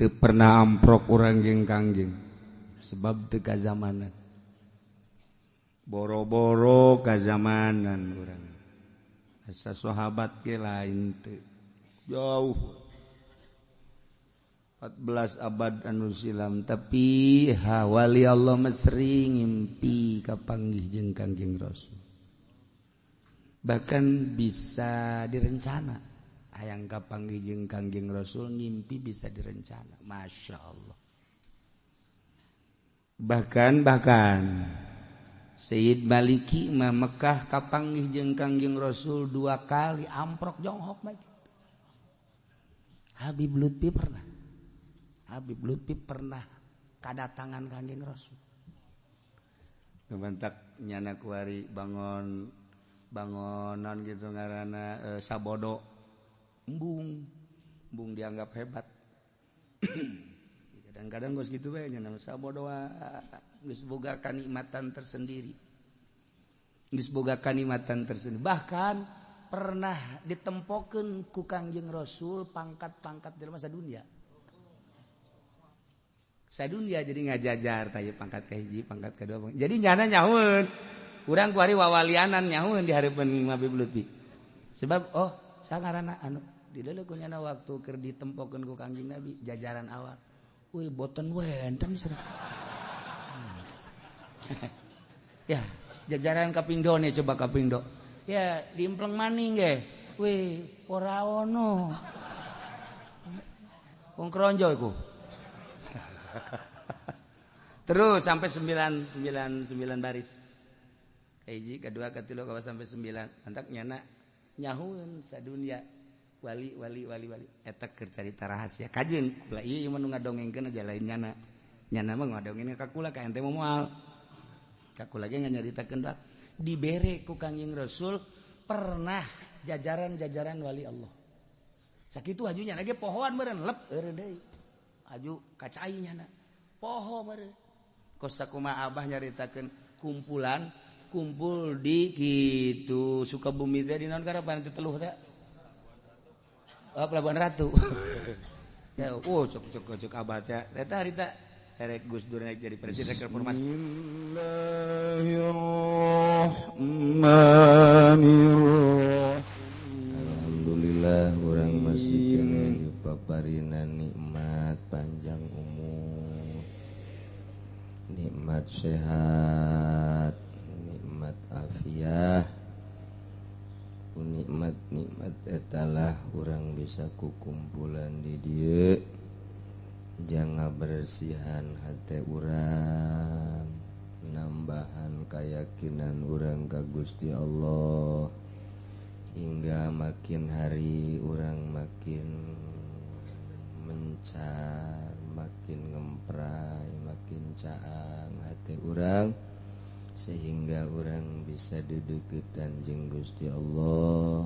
Teu pernah amprok urang jeung Kangjeng sebab teu kazamanan. Boro-boro kazamanan urang. Asa sahabat ge lain teu. Jauh 14 abad anu silam, tapi ha wali Allah mah sering ngimpi kapanggih jeung Kangjeng Rasul. Bahkan bisa direncana. Hayang kapanggih jeung Kangjeng Rasul ngimpi bisa direncana. Masya Allah. Bahkan Sayyid Maliki mah Mekah kapanggih jeung Kangjeng Rasul 2 kali amprok jonghok bae. Habib Lutfi pernah. Habib Lutfi pernah kadatangan Kangjeng Rasul. Nubantak nyana kuari bangonan gitu ngaranna sabodo. Embung dianggap hebat. Kadang-kadang geus kitu bae nya sabodo geus boga kanikmatan tersendiri. Geus boga kanikmatan tersendiri. Bahkan pernah ditempokeun ku Kangjeng Rasul pangkat-pangkat jelema sadunia. Sadunia jadi ngajajar tah pangkat ka hiji, pangkat ka dua. Jadi nyana nyahueun. Urang kuari wawalianan nyahueun di hareupeun Habib Lutfi. Sebab oh sangarana anu dileuleuh ku nyana waktu keur ditempokeun ku Kangjeng Nabi jajaran awal. Wih boten wenten ser. Ya, jajaran kaping do nih coba kaping do. Ya, diimpleng maning ge. Wih, ora ono. Wong kronjo iku. Terus sampai 9 baris. Kahiji, kedua, ketilu, kaopat sampai 9. Antak nyana nyahueun sadunia wali wali wali wali eta keur carita rahasia kajeun kula ieu mah nu ngadongengkeun aja lain nyana. Nyana mah ngadongengkeun ka kula ka ente mah moal. Ka kula ge nyaritakeun dak dibere ku Kangjeng Rasul pernah jajaran-jajaran wali Allah. Sakitu ajunya lagi pohoan meureun lep eureun deui. Aju kacai nyana poho meureun. Kos sakumaha abah nyaritakeun kumpulan kumpul di gitu Sukabumi teh di naon karapan teh teluh teh. Oh, Pelabuhan Ratu. Ya, oh cok cok cok abah teh. Eta harita erek Gus Dur naik jadi presiden reformasi. Bismillahirrahmanirrahim. Alhamdulillah urang masih keneh dipaparina nikmat panjang umur, nikmat sehat, nikmat afiah. Nikmat-nikmat etalah urang bisa kukumpulan di dieu. Jangan bersihan hati urang, nambahan keyakinan urang ka Gusti Allah, hingga makin hari urang makin mencar, makin ngemprai, makin caang hati urang, sehingga orang bisa dedeketan jeung Gusti Allah.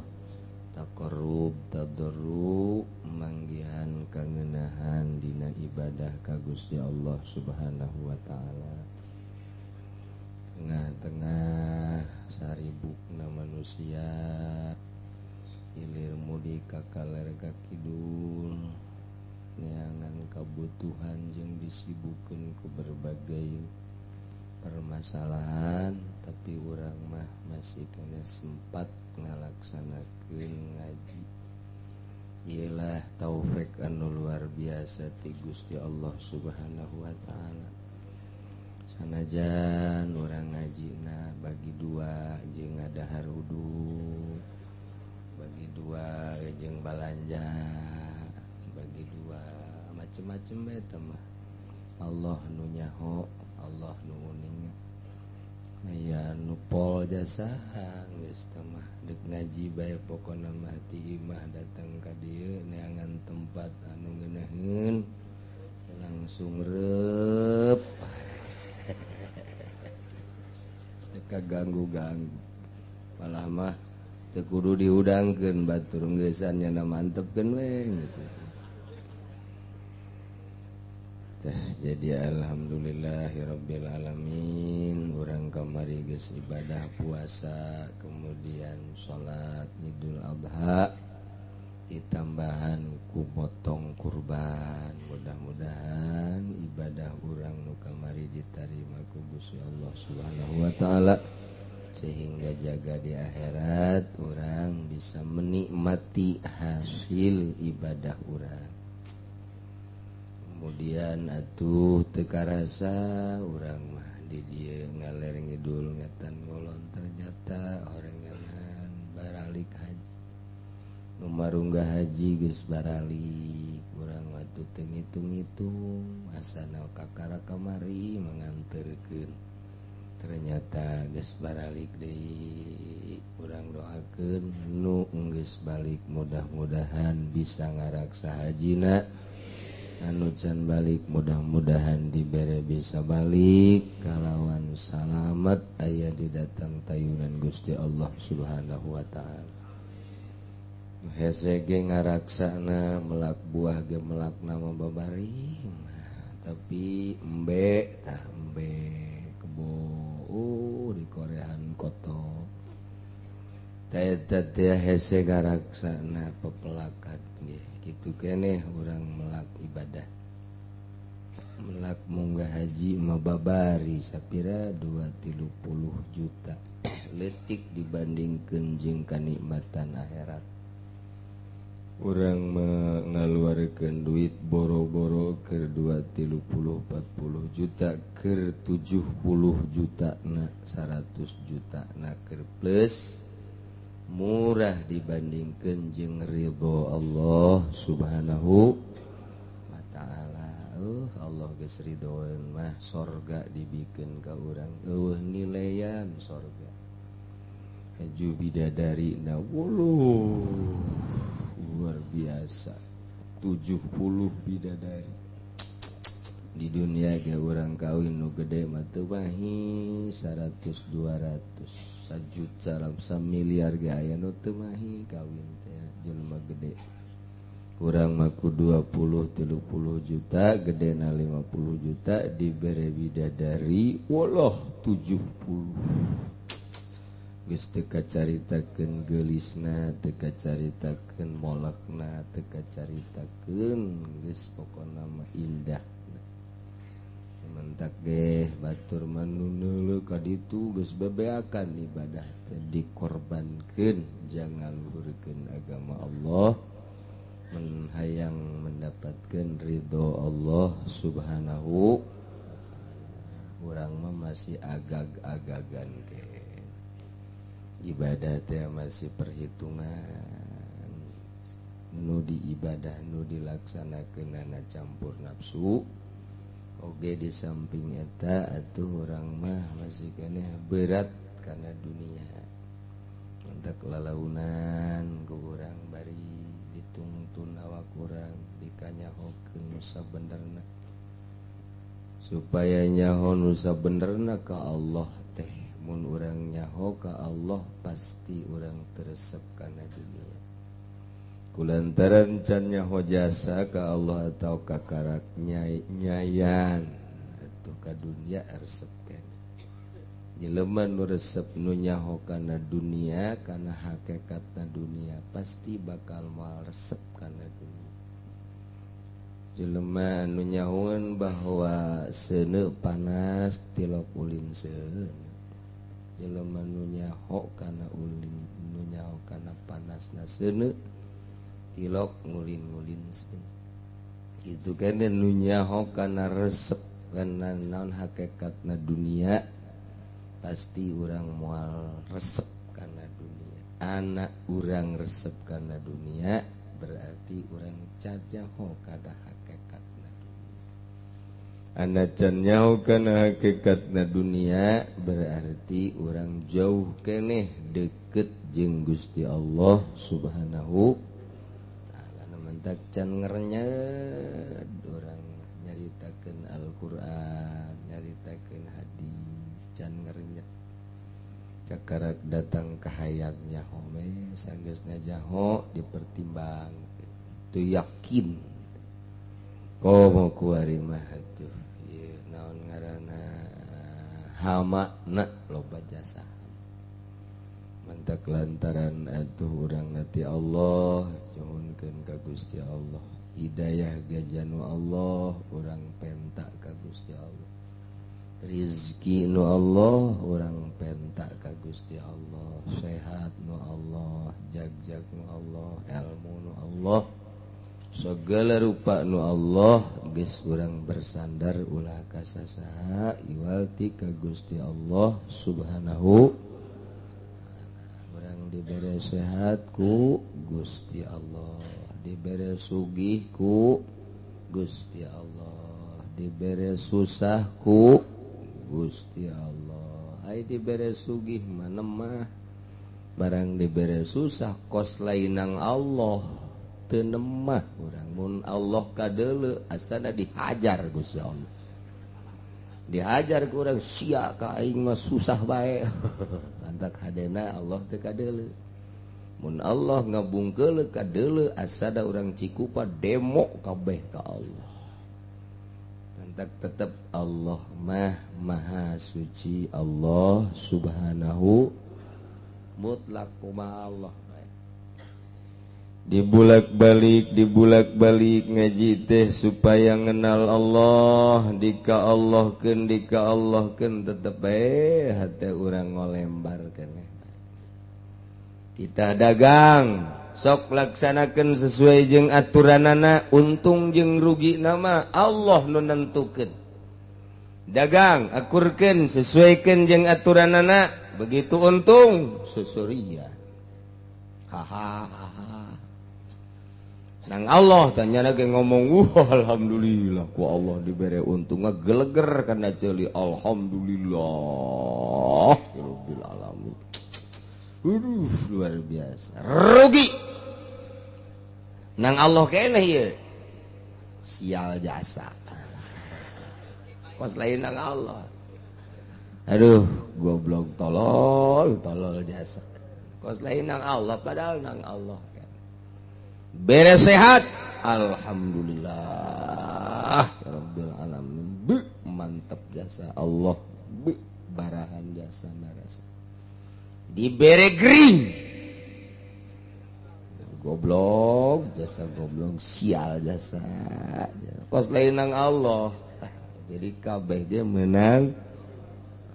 Taqarrub tadarru manggihan kangenahan dina ibadah ka Gusti Allah Subhanahu wa taala. Tengah-tengah saribukna manusia hilir mudik ka kaler ka kidul, neangan kabutuhan jeung disibukeun ku berbagai permasalahan, tapi urang mah masih kena sempat ngalaksanakeun ngaji. Iyalah taufik anu luar biasa ti Gusti Allah Subhanahu wa taala. Sanajan urang ngajina bagi dua jeung ngadahar udud, bagi dua jeung balanja, bagi dua macem-macem bae teh mah. Allah nu nyaho, Allah nu uning. Aya nu pol jasa geus teh mah deuk ngaji bae pokona mah ti imah datang ka dieu neangan tempat anu ngeunaheun langsung reup. Teu kaganggu-ganggu. Malah mah teu kudu dihudangkeun batur geusan nyana mantepkeun we geus teh. Jadi alhamdulillahirabbil alamin urang kamari geus ibadah puasa, kemudian salat Idul Adha. Ditambahan ku motong kurban. Mudah-mudahan ibadah urang nu kamari ditarima ku Gusti Allah Subhanahu wa taala sehingga jaga di akhirat urang bisa menikmati hasil ibadah urang. Kemudian atuh teu karasa urang mah di dieu ngaler ngidul ngetan ngolon ternyata orenganan baralik haji. Nu marunggah haji geus baralik urang mah teu ngitung-ngitung asana kakara kamari manganterkeun ternyata geus baralik deui. Urang doakeun nu geus balik mudah-mudahan bisa ngaraksa hajina, anu can balik mudah-mudahan dibere bisa balik kalawan salamat aya di datang tayunan Gusti Allah Subhanahu wa taala. Hese ge ngaraksana melak buah ge melak nama babari tapi embe tah embe kebo di korean koto teh teh hese ngaraksana pepelakan nggih kitu keneh urang melak ibadah melak munggah haji mah babari sapira 230 juta leutik dibandingkeun jeung kanikmatan akhirat. Urang mengeluarkan duit boro-boro ke 230 40 juta ke 70 juta na 100 juta na ke plus murah dibandingkan jeung ridho Allah Subhanahu wa taala. Allah geus ridhoeun mah sorga dibikeun ka urang eueuh nilean sorga haju bidadari na wuluh luar biasa 70 bidadari di dunia ge urang kawin nu gede mah teu mahi 100 200 sajuta samiliar ge aya nu teu mahi kawin teh jelema gede. Urang mah ku 20 30 juta gedena 50 juta dibere bidadari woloh 70. Geus teu kacaritakeun geulisna, teu kacaritakeun molekna, teu kacaritakeun geus pokona mah indah. Mentak ge batur mah nu neuleuh ka ditu geus bebeakan ibadah teh dikorbankeun jang ngaluhurkeun agama Allah, menghayang mendapatkeun ridho Allah Subhanahu. Urang mah masih agag-agagan ge. Ibadah teh masih perhitungan nu di ibadah nu dilaksanakeunana campur nafsu oge di samping eta atuh urang mah masih keneh berat kana dunia mentak lalaunan ku urang bari ditungtun awak urang dikanyahokeun nu sabenerna supaya nyaho nu sabenerna ka Allah teh. Mun urang nyaho ka Allah pasti urang teresep kana dunia. Kulantaran can nyaho jasa ka Allah atau kakarak nyayan atuh ka dunia resep keneh. Jelema nu resep nu nyaho kana dunia kana hakikatna dunia pasti bakal moal resep kana dunia. Jelema nu nyahoeun bahwa seuneu panas tilok ulin seuneu. Jelema nu nyaho kana ulin nu nyaho kana panasna seuneu tilok ngulin-ngulin seuneu. Kitu keneh nu nyaho kana resep kana naon hakikatna dunia pasti urang moal resep kana dunia. Anak urang resep kana dunia berarti urang cajaho kana hakikatna dunia. Anak can nyaho kana hakikatna dunia berarti urang jauh keneh deket jeung Gusti Allah Subhanahu taala. Mentak can ngerenyet urang nyaritakeun Al-Qur'an, nyaritakeun hadis can ngerenyet. Kakarak datang ka hayang nyaho we sanggeusna jaho dipertimbang teu yakin komo kuari mah atuh ieu naon ngaranna hama na loba jasa. Mantak lantaran atuh urang nanti Allah nyuhunkeun ka Gusti Allah hidayah gajanu Allah urang penta ka Gusti Allah rizki nu Allah urang penta ka Gusti Allah sehat nu Allah jag-jag nu Allah ilmu nu Allah segala rupa nu Allah geus urang bersandar ulah ka sasaha iwalti ka Gusti Allah subhanahu urang dibere sehat ku Gusti Allah dibere sugih ku Gusti Allah dibere susah ku Gusti Allah ai dibere sugih manemah barang dibere susah kos lainang Allah teu nemah urang mun Allah kadeuleu asana dihajar Gusti Allah dihajar ku urang sia ka aing mah susah bae lantak hadena Allah teu kadeuleu mun Allah ngabungkeuleu kadeuleu asada urang cikupa demo kabeh ka Allah lantak tetep Allah mah maha suci Allah subhanahu mutlak kumaha Allah dibulak-balik ngaji teh supaya ngenal Allah dika Allahkeun dika Allahkeun tetep bae hate urang ngolembar keneh kita dagang sok laksanakeun sesuai jeung aturanana untung jeung rugi nama Allah nu nentukeun dagang akurkeun sesuaikeun jeung aturanana begitu untung susuria hahaha nang Allah tanya lagi ngomong wah alhamdulillah ku Allah diberi untung ngegeleger karena jeli alhamdulillah rabbil alamin luar biasa rugi nang Allah keneh ieu sial jasa kos lain nang Allah aduh goblok tolol tolol jasa kos lain nang Allah padahal nang Allah beres sehat alhamdulillah rabbil alamin be mantap jasa Allah be barahan jasa marasa dibere green goblok jasa goblok sial jasa kos lain nang Allah jadi kabeh dia menang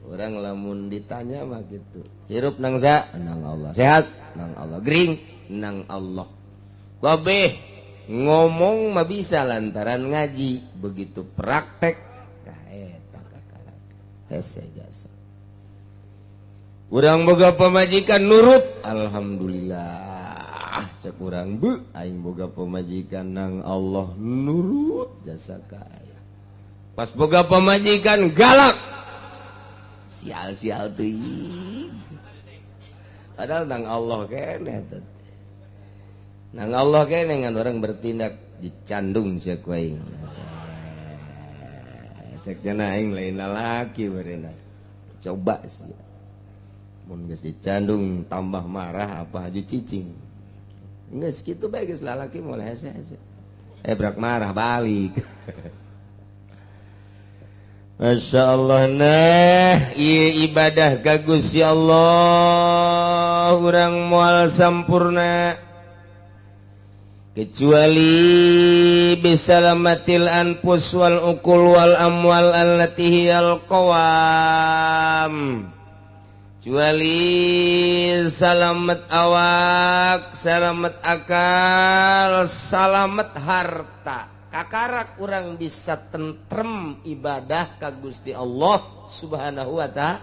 orang lamun ditanya mah gitu hirup nang sa nang Allah sehat nang Allah gering nang Allah kabeh ngomong mah bisa lantaran ngaji begitu praktek tah eta kakarak hese jasa urang boga pamajikan nurut alhamdulillah cek urang be aing boga pamajikan nang Allah nurut jasa ka aya pas boga pamajikan galak sial-sial teuing padahal nang Allah keneh teh nang Allah kene ngan orang bertindak dicandung sia ku aing. Cek nya aing lain lalaki barena. Coba sia. Mun geus dicandung tambah marah apa haji cicing. Geus kitu bae geus lalaki moal hese-hese. Brak marah balik. Masya Allah nah ieu ibadah ka Gusti Allah urang moal sampurna kecuali bisalamatil anfus wal uqul wal amwal allati hiyal qawam kecuali salamet awak salamet akal salamet harta kakarak urang bisa tentrem ibadah ka Gusti Allah subhanahu wa ta'ala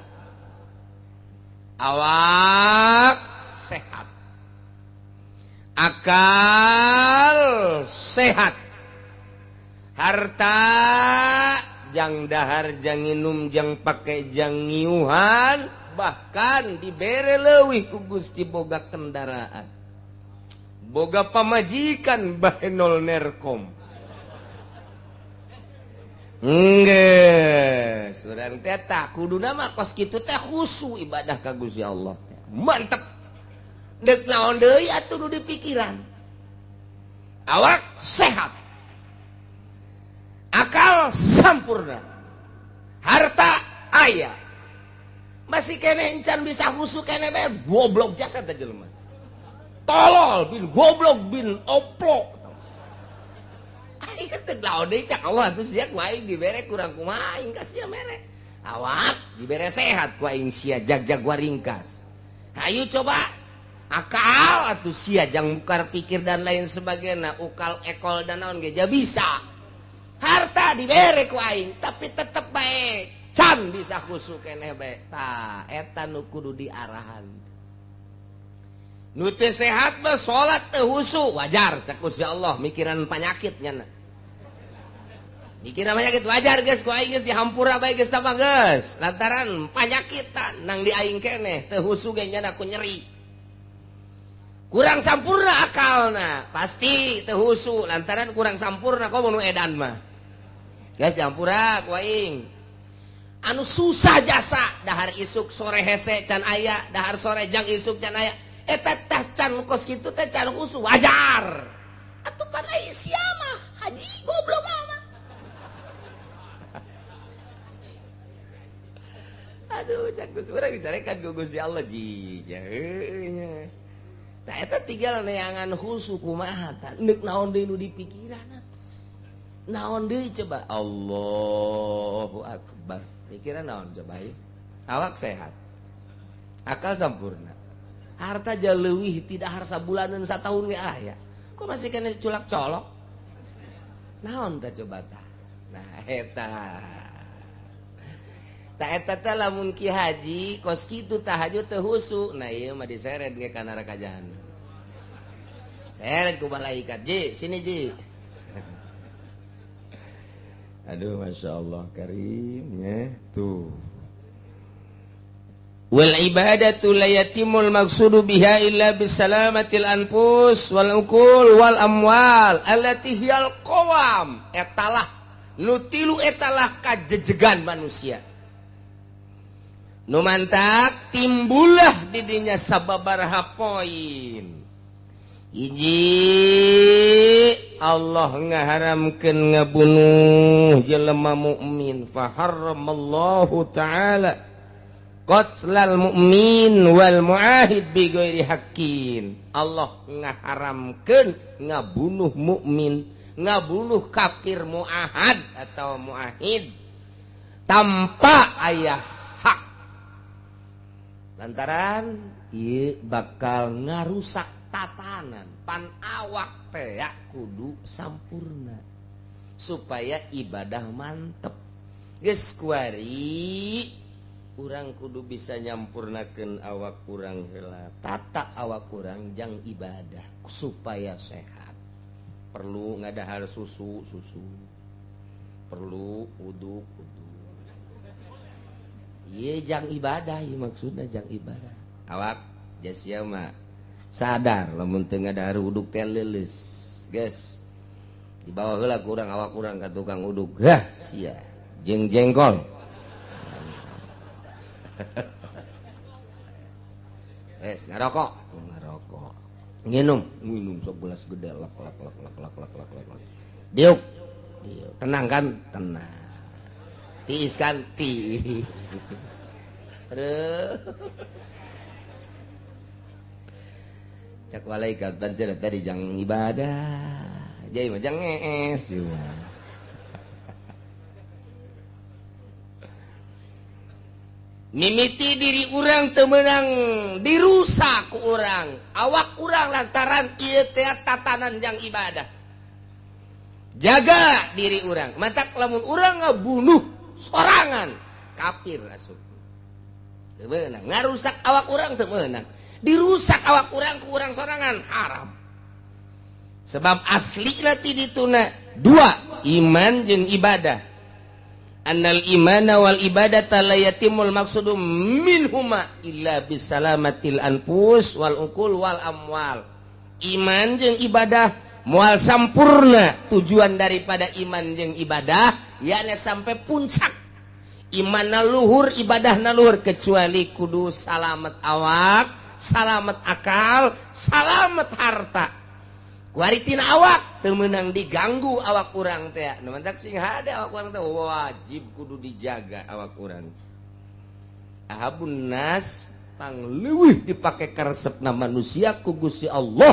awak sehat akal sehat harta jang dahar jang nginum jang pake jang ngiuhan bahkan dibere leuwih ku Gusti boga kendaraan boga pamajikan bahenol nerkom geus urang teh tah kuduna mah kos kitu teh khusu ibadah ka Gusti Allah mantep dek naon deui atuh nu dipikiran awak sehat akal sampurna harta aya Masih kene encan bisa khusyuk kene bae goblok jasa teh jelema. Tolol bin goblok bin oplok. Aing geus teu laon deui cak Allah atuh sia ku aing dibere kurang kumaha aing ka sia mere. Awak dibere sehat ku aing sia jag-jag waringkas. Hayu coba akal atuh sia jang bukar pikir dan lain sebagainya, ukal ekol dan naon ge bisa. Harta dibere ku aing tapi tetep bae can bisa khusyuk keneh bae. Tah eta nu kudu diarahan. Nu teu sehat mah salat teu khusyuk wajar cak Gusti Allah mikiran panyakit nyana. Mikiran panyakit wajar geus ku aing geus dihampura bae geus tambah geus lantaran panyakitan nang di aing keneh teu khusyuk ge nyana ku nyeri. Kurang sampurna akalna pasti teu khusyuk lantaran kurang sampurna komo nu edan mah. Geus dihampura ku aing. Anu susah jasa dahar isuk sore hese can aya, dahar sore jang isuk can aya. Eta tah can kos kitu teh can khusyuk wajar. Atuh pan ai sia mah haji goblok amat. Aduh cak Gus urang dicarekan ku Gusti Allah ji. Nya. Tah eta tinggal neangan khusyuk kumaha tah neuk naon deui nu dipikiran atuh. Naon deui coba Allahu akbar. Pikiran naon coba ieu? Awak sehat. Akal sampurna. Harta jaleuwih tidak harsa bulanan satahun ge aya. Kok masih kena culak colok? Naon tah coba tah? Nah eta. Tah eta teh lamun ki haji kos kitu tahajud teu khusyuk. Nah ieu mah diseret ge ka neraka jahanam. Seret ku malaikat, "Ji, sini Ji." Aduh Masya Allah karim ya tuh. Wal ibadatu la yatimul maqsudu biha illa bisalamatil anfus wal uqul wal amwal allati hiyal qawam. Etalah nu tilu etalah kajejegan manusia. Nu mantak timbullah didinya sababaraha poin. Hiji Allah ngaharamkeun ngabunuh jelema mukmin fa harramallahu ta'ala qatlal mu'min wal muahid bi ghairi haqqin. Allah ngaharamkeun ngabunuh mukmin, ngabunuh kafir muahad atau muahid tanpa aya hak. Lantaran ieu bakal ngarusak tatanan pan awak teh kudu sampurna supaya ibadah mantep. Geus kuari urang kudu bisa nyampurnakeun awak urang heula, tata awak urang jang ibadah supaya sehat. Perlu ngadahar susu susu, perlu uduk uduk. Ieu jang ibadah, ieu maksudna jang ibadah. Awak jasia mah sadar lamun teu ngadahar uduk teh leuleus. Geus dibawa heula ku urang awak urang ka tukang uduk. Hah sia jeung jengkol. Es ngarokok, ngarokok. Nginum, nginum segelas gede lak lak lak lak lak lak lak lak. Diuk, diuk. Tenang kan? Tenang. Tiis kan? Tiis. Aduh. Cak malaikat tan cenah tadi jang ibadah. Jadi mah jang ngees ieu. Mimiti diri urang teu meunang dirusak ku urang, awak urang lantaran ieu teh tatanan jang ibadah. Jaga diri urang, matak lamun urang ngabunuh sorangan kafir asup. Teu meunang ngarusak awak urang teu meunang. Dirusak awak urang ku urang sorangan haram. Sebab aslina ti dituna dua, iman jeung ibadah. Annal imana wal ibadata la yatimul maqsudu minhuma illa bisalamatil anfus wal uqul wal amwal. Iman jeung ibadah moal sampurna tujuan daripada iman jeung ibadah yakni sampai puncak. Imanna luhur, ibadahna luhur kecuali kudu salamet awak, salamet akal, salamet harta. Kuari tina awak teu meunang diganggu awak urang teh. Nu mantak sing hade awak urang teh wajib kudu dijaga awak urang. Ahabbun nas, pangleuwih dipake karesepna manusia ku Gusti Allah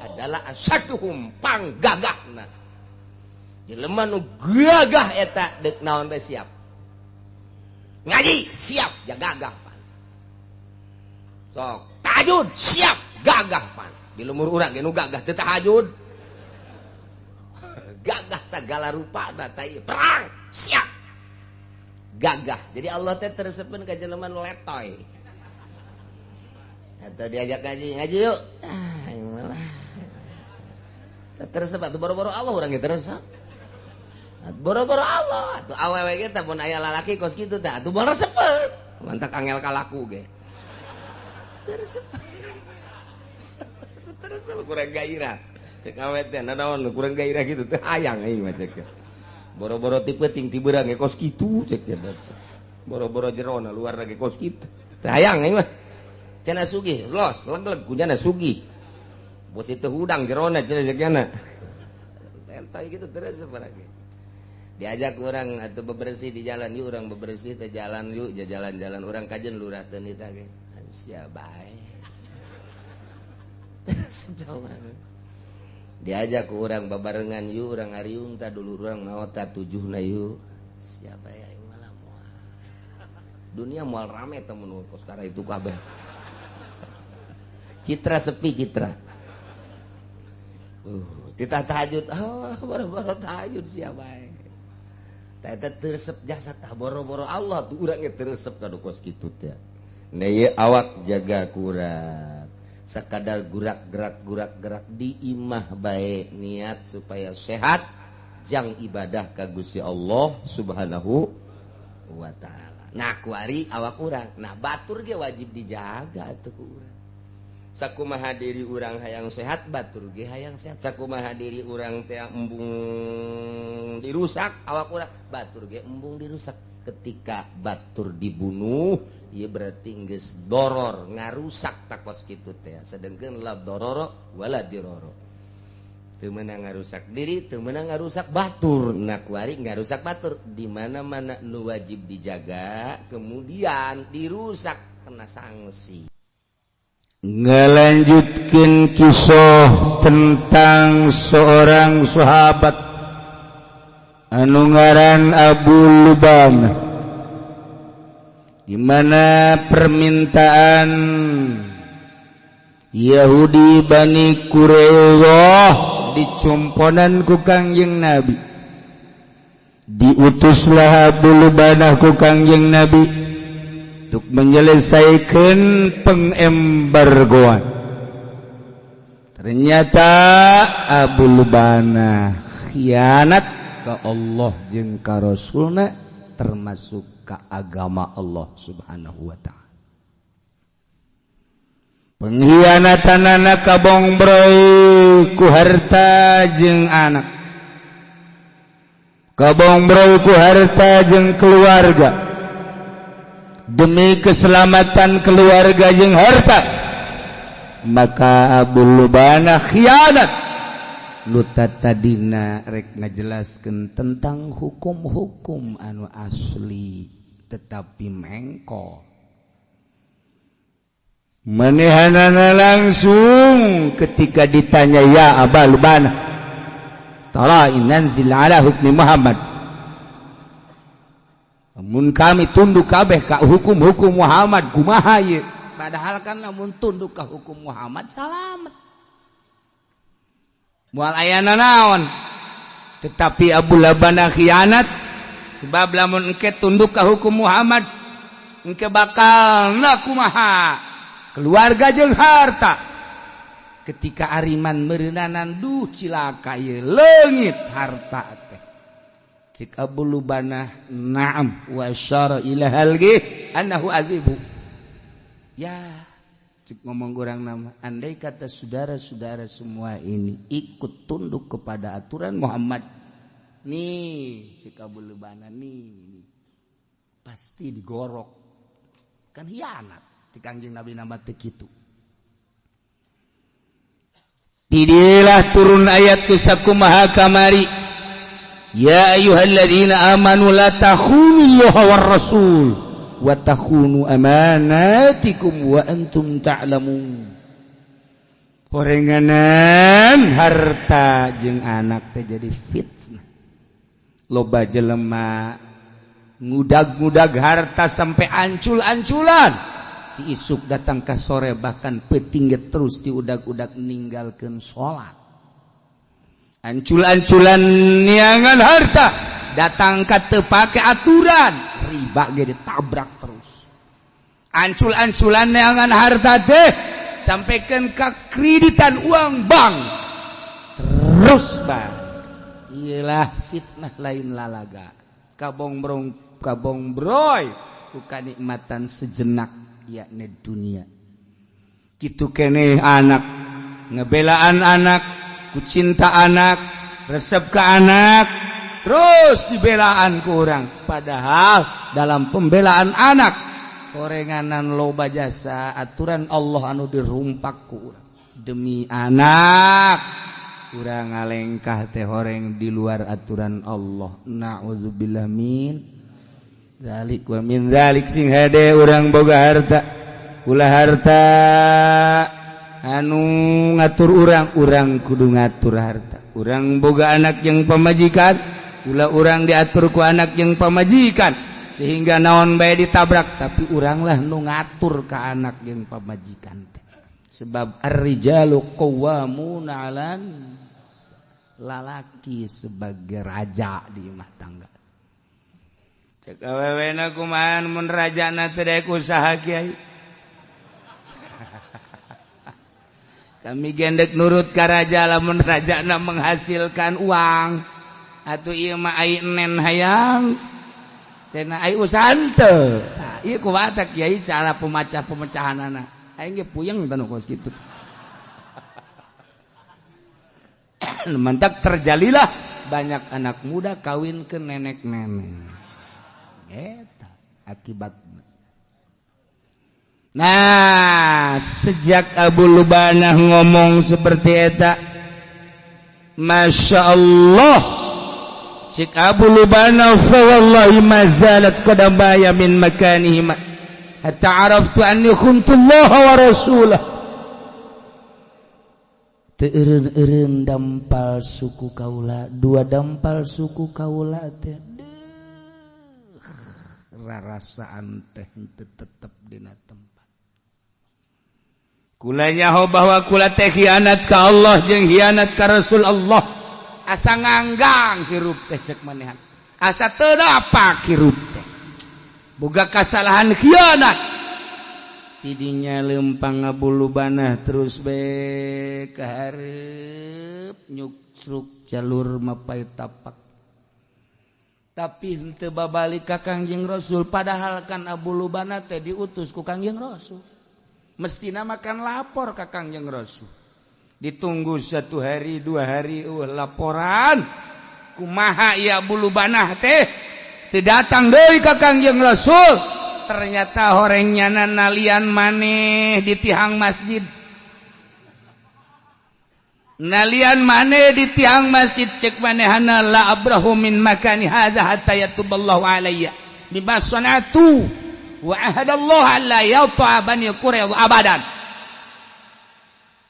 adalah asyaduhum, panggagahna. Jelema nu gagah eta deuk naon bae siap. Ngaji siap, ja gagah pan. Sok tahajud siap, gagah pan. Di lemur urang ge nu gagah teu tahajud. Gagah segala rupa tai perang siap. Gagah. Jadi Allah teh teresepeun ka jelema nu letoy. Atau diajak ngaji, ngaji yuk. Ah, malah. Teresep atuh boro-boro Allah urang ge teresep. Boro-boro Allah atuh awewe ge tah mun aya lalaki kos kitu tah atuh moal resepeun. Mantak angel kalaku ge. Teresep. Teresep kurang gairah. Cek awet teh nanaon kurang gairah gitu teh hayang aing mah cek. Boro-boro ti peuting ti beurang ge kos kitu cek teh. Boro-boro jerona luar ge kos kitu. Teh hayang aing mah. Cenah sugih, los, leg-leg kunyana sugih. Bos itu hudang jerona cenah cek nyana. Letoy gitu terus lagi. Diajak orang atau bebersih di jalan yuk, orang bebersih teh jalan yuk, jalan-jalan orang kajen lurah teu nita ge. Sia bae. Diajak ke orang babarengan yuk, orang ngariung ta dulu orang maot ta tujuhna yuk. Siapa ya aing malah moal. Dunia moal rame teh mun kos kara itu kabeh. Citra sepi citra. Titah tahajud, oh, boro-boro tahajud siapa ya. Eta teresep jasa tah boro-boro Allah tuh urang ge teresep ka kos kitu teh. Nah ieu awak jaga kurang. Sekadar gerak-gerak di imah bae niat supaya sehat jang ibadah ka Gusti Allah Subhanahu wa taala. Nah kuari awak urang. Nah batur ge wajib dijaga atuh ku urang. Sakumaha diri urang hayang sehat, batur ge hayang sehat. Sakumaha diri urang teh embung dirusak awak urang, batur ge embung dirusak. Ketika batur dibunuh, ieu berarti geus doror ngarusak takos kitu teh. Sedengkeun la dororo wala diroro. Teu meunang ngarusak diri, teu meunang ngarusak batur. Nah kuari ngarusak batur di mana-mana nu wajib dijaga, kemudian dirusak kena sanksi. Ngelanjutkan kisah tentang seorang sahabat anu ngaran Abu Lubana, di mana permintaan Yahudi Bani Quraidah dicumponan ku Kangjeng Nabi. Diutuslah Abu Lubanah ku Kangjeng Nabi untuk menyelesaikan pengembargoan. Ternyata Abu Lubana khianat ke Allah jeung ka Rasulna, termasuk ke agama Allah Subhanahu wa ta'ala. Pengkhianatanana kabongbroy ku harta jeung anak, kabongbroy ku harta jeung keluarga. Demi keselamatan keluarga jeung harta, maka Abu Lubana khianat. Luta tadina rek ngajelaskeun tentang hukum-hukum anu asli tetapi mengko manehanana langsung ketika ditanya, ya Aba Lubana tara inanzil ala hukmi Muhammad, mun kami tunduk kabeh ka hukum-hukum Muhammad kumaha ieu? Padahal kan lamun tunduk ka hukum Muhammad salamet, moal aya nanaon. Tetapi Abu Labana khianat, sebab lamun engke tunduk ka hukum Muhammad engke bakal na kumaha keluarga jeung harta. Ketika Ariman meureunanan, duh cilaka ieu leungit harta teh. Cik Abu Lubanah, na'am wa asyara ila halqi annahu azibu. Ya, cik ngomong kurang nama, andai kata saudara-saudara semua ini ikut tunduk kepada aturan Muhammad nih, cik Abu Lubana nih, nih pasti digorok. Kan hianat di Kangjeng Nabi nama teu kitu. Tidilah turun ayat tu sakumaha kamari. Ya ayyuhalladzina amanu la takhunullaha war rasul wa takhunu amanatikum wa antum ta'lamun. Horenganan harta jeung anak teh jadi fitnah. Loba jelema ngudag-ngudag harta sampai ancul-anculan. Ti isuk datang ka sore bahkan peuting ge terus diudag-udag ninggalkeun salat. Ancul-anculan niangan harta datang ka teu pake aturan, riba ge ditabrak terus. Ancul-anculan neangan harta teh sampaikan ke kreditan uang bank terus bang. Iyalah fitnah lain lalaga kabong brong kabong broy ku kanikmatan sejenak yakni dunia. Kitu keneh anak ngebelaan anak ku cinta anak resep ke anak terus dibelaan ku urang, padahal dalam pembelaan anak horenganan loba jasa aturan Allah anu dirumpak ku urang. Demi anak urang ngalengkah teh horeng di luar aturan Allah. Na'udzubillah min dzalik wa min dzalik. Sing hade urang boga harta, ulah harta anu ngatur urang, urang kudu ngatur harta. Urang boga anak yang pamajikan, ulah urang diatur ku anak yang pamajikan sehingga naon bae ditabrak, tapi uranglah nu ngatur ka anak yang pamajikan teh. Sebab ar-rijalu qawwamuna 'alan, lalaki sebagai raja di imah tangga. Cek awewena kumaha mun rajana teu daek usaha kiai. Kami gendek nurut ka raja lamun rajana menghasilkan uang. Atuh ieu mah ai nen hayang cenah ai usaha teu. Tah ieu kumaha teh kiai cara pemecah-pemecahanana. Aing ge puyeng tanu kos kitu. Mantak terjalilah banyak anak muda kawin ke nenek-nenek. Eta akibatna. Nah, sejak Abu Lubanah ngomong seperti eta, Masya Allah, cik Abu Lubanah fa wallahi ma zalat qadamaya min makanihima hatta araftu anni khuntullah wa rasulah. Teu eureun-eureun dampal suku kaula, dua dampal suku kaula teh rarasaan teh henteu tetep dina tempat. Kula nyaho bahwa kula teh khianat ka Allah jeung khianat ka Rasul Allah. Asa nganggang hirup teh cek manehan. Asa teu dapak hirup teh. Boga kasalahan khianat. Tidinya lempang ngabulubanah terus be kahareup nyuksruk jalur mapai tapak. Tapi henteu babalik ka Kangjeng Rasul, padahal kan Abu Lubanah teh diutus ku Kangjeng Rasul. Mestina makan lapor ka Kangjeng Rasul. Ditunggu satu hari dua hari laporan kumaha ieu Abu Lubanah teh teu datang deui ka Kangjeng Rasul. Ternyata horeng nyana nalian maneh di tihang masjid. Nalian maneh di tiang masjid cek manehana la abrahu min makani hadza hatta yatuballahu alayya bima sanatu wa ahadallahu alla yata'a bani Quraiz abadan.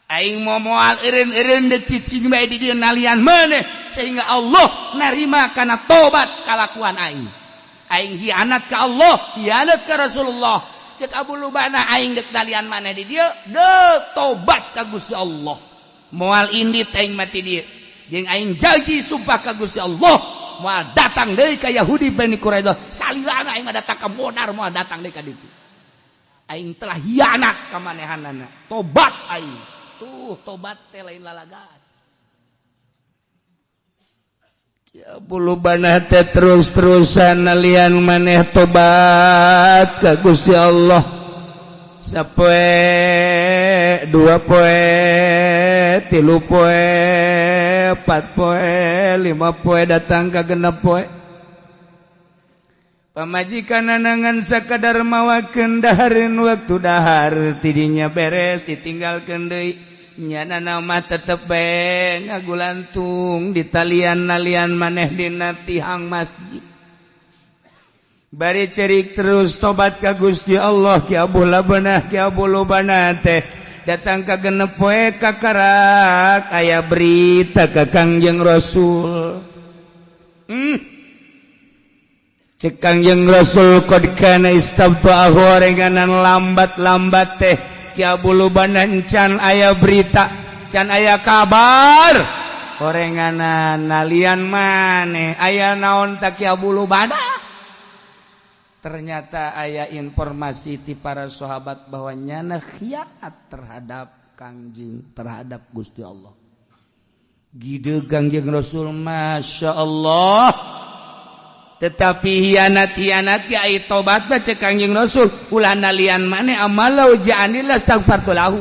Aing moal eureun-eureun deuk cicing bae di dieu nalian maneh sehingga Allah narima kana tobat kalakuan aing. Aing hianat ka Allah, hianat ka Rasulullah. Cek Abu Lubanah aing deuk nalian maneh di dieu deuk tobat ka Gusti Allah. Moal indit aing mati dieu. Jeung aing janji sumpah ka Gusti Allah, moal datang deui ka Yahudi Bani Quraidah. Salilana aing mah datang ka Modar, moal datang deui ka ditu. Aing telah hianat ka manehanana. Tobat aing. Tuh tobat teh lain lalagaan. Ya Bulubanah teh terus-terusan nalian maneh tobat ka Gusti Allah. Sapoe, dua poe, tilu poe, empat poe, lima poe, datang ka genep poe. Pamajikan nangan sakadar mawakeun dahareun waktu dahar tidinya beres ditinggalkeun deui. Nyana nama tetep bae ngagulantung di talian nalian maneh dina tihang masjid. Bari cerik terus tobat ka Gusti Allah Ki Abu Labanah Ki Abu Lubana teh datang ka genep poe kakarak aya berita ka Kangjeng Rasul. Cek Kangjeng Rasul qad kana istabta'ahu orenganan lambat-lambat teh Ki Abu Lubana can aya berita can aya kabar orenganan nalian maneh aya naon ta Ki Abu Lubana. Ternyata aya informasi ti para sahabat bahwa nyana khianat terhadap Kangjeng terhadap Gusti Allah. Gide Kangjeng Rasul Masya Allah. Tetapi hianat-hianat ya tobat baca Kangjeng Rasul ulah nalian maneh amalau ja'anillah astaghfartu lahu.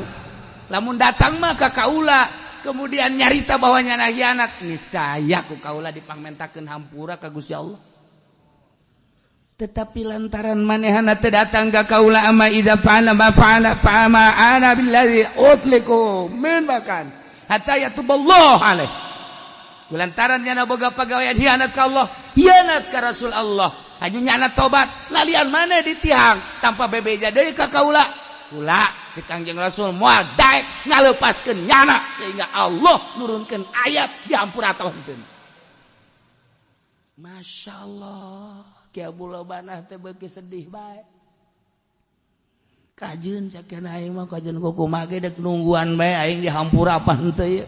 Lamun datang mah ka kaula kemudian nyarita bahwa nyana hianat niscaya ku kaula dipangmentakeun hampura ka Gusti Allah. Tetapi lantaran manehana teu datang ka kaula ama idza fa'ala ma fa'ala fa ma ana billazi utliku min makan hatta yatuballahu alaih. Lantaran nyana boga pagawean hianat ka Allah, hianat ka Rasul Allah, aju nyana tobat, lalian maneh ditihang tanpa bebeja deui ka kaula. Kula cek Kangjeng Rasul moal daek ngalepaskeun nyana sehingga Allah nurunkeun ayat dihampura atawa henteu. Masya Allah. Ki Abu Lubanah teh beuki sedih bae. Kajeun cakeun aing mah kajeun kumaha ge dek nungguan bae aing dihampura apa henteu ieu.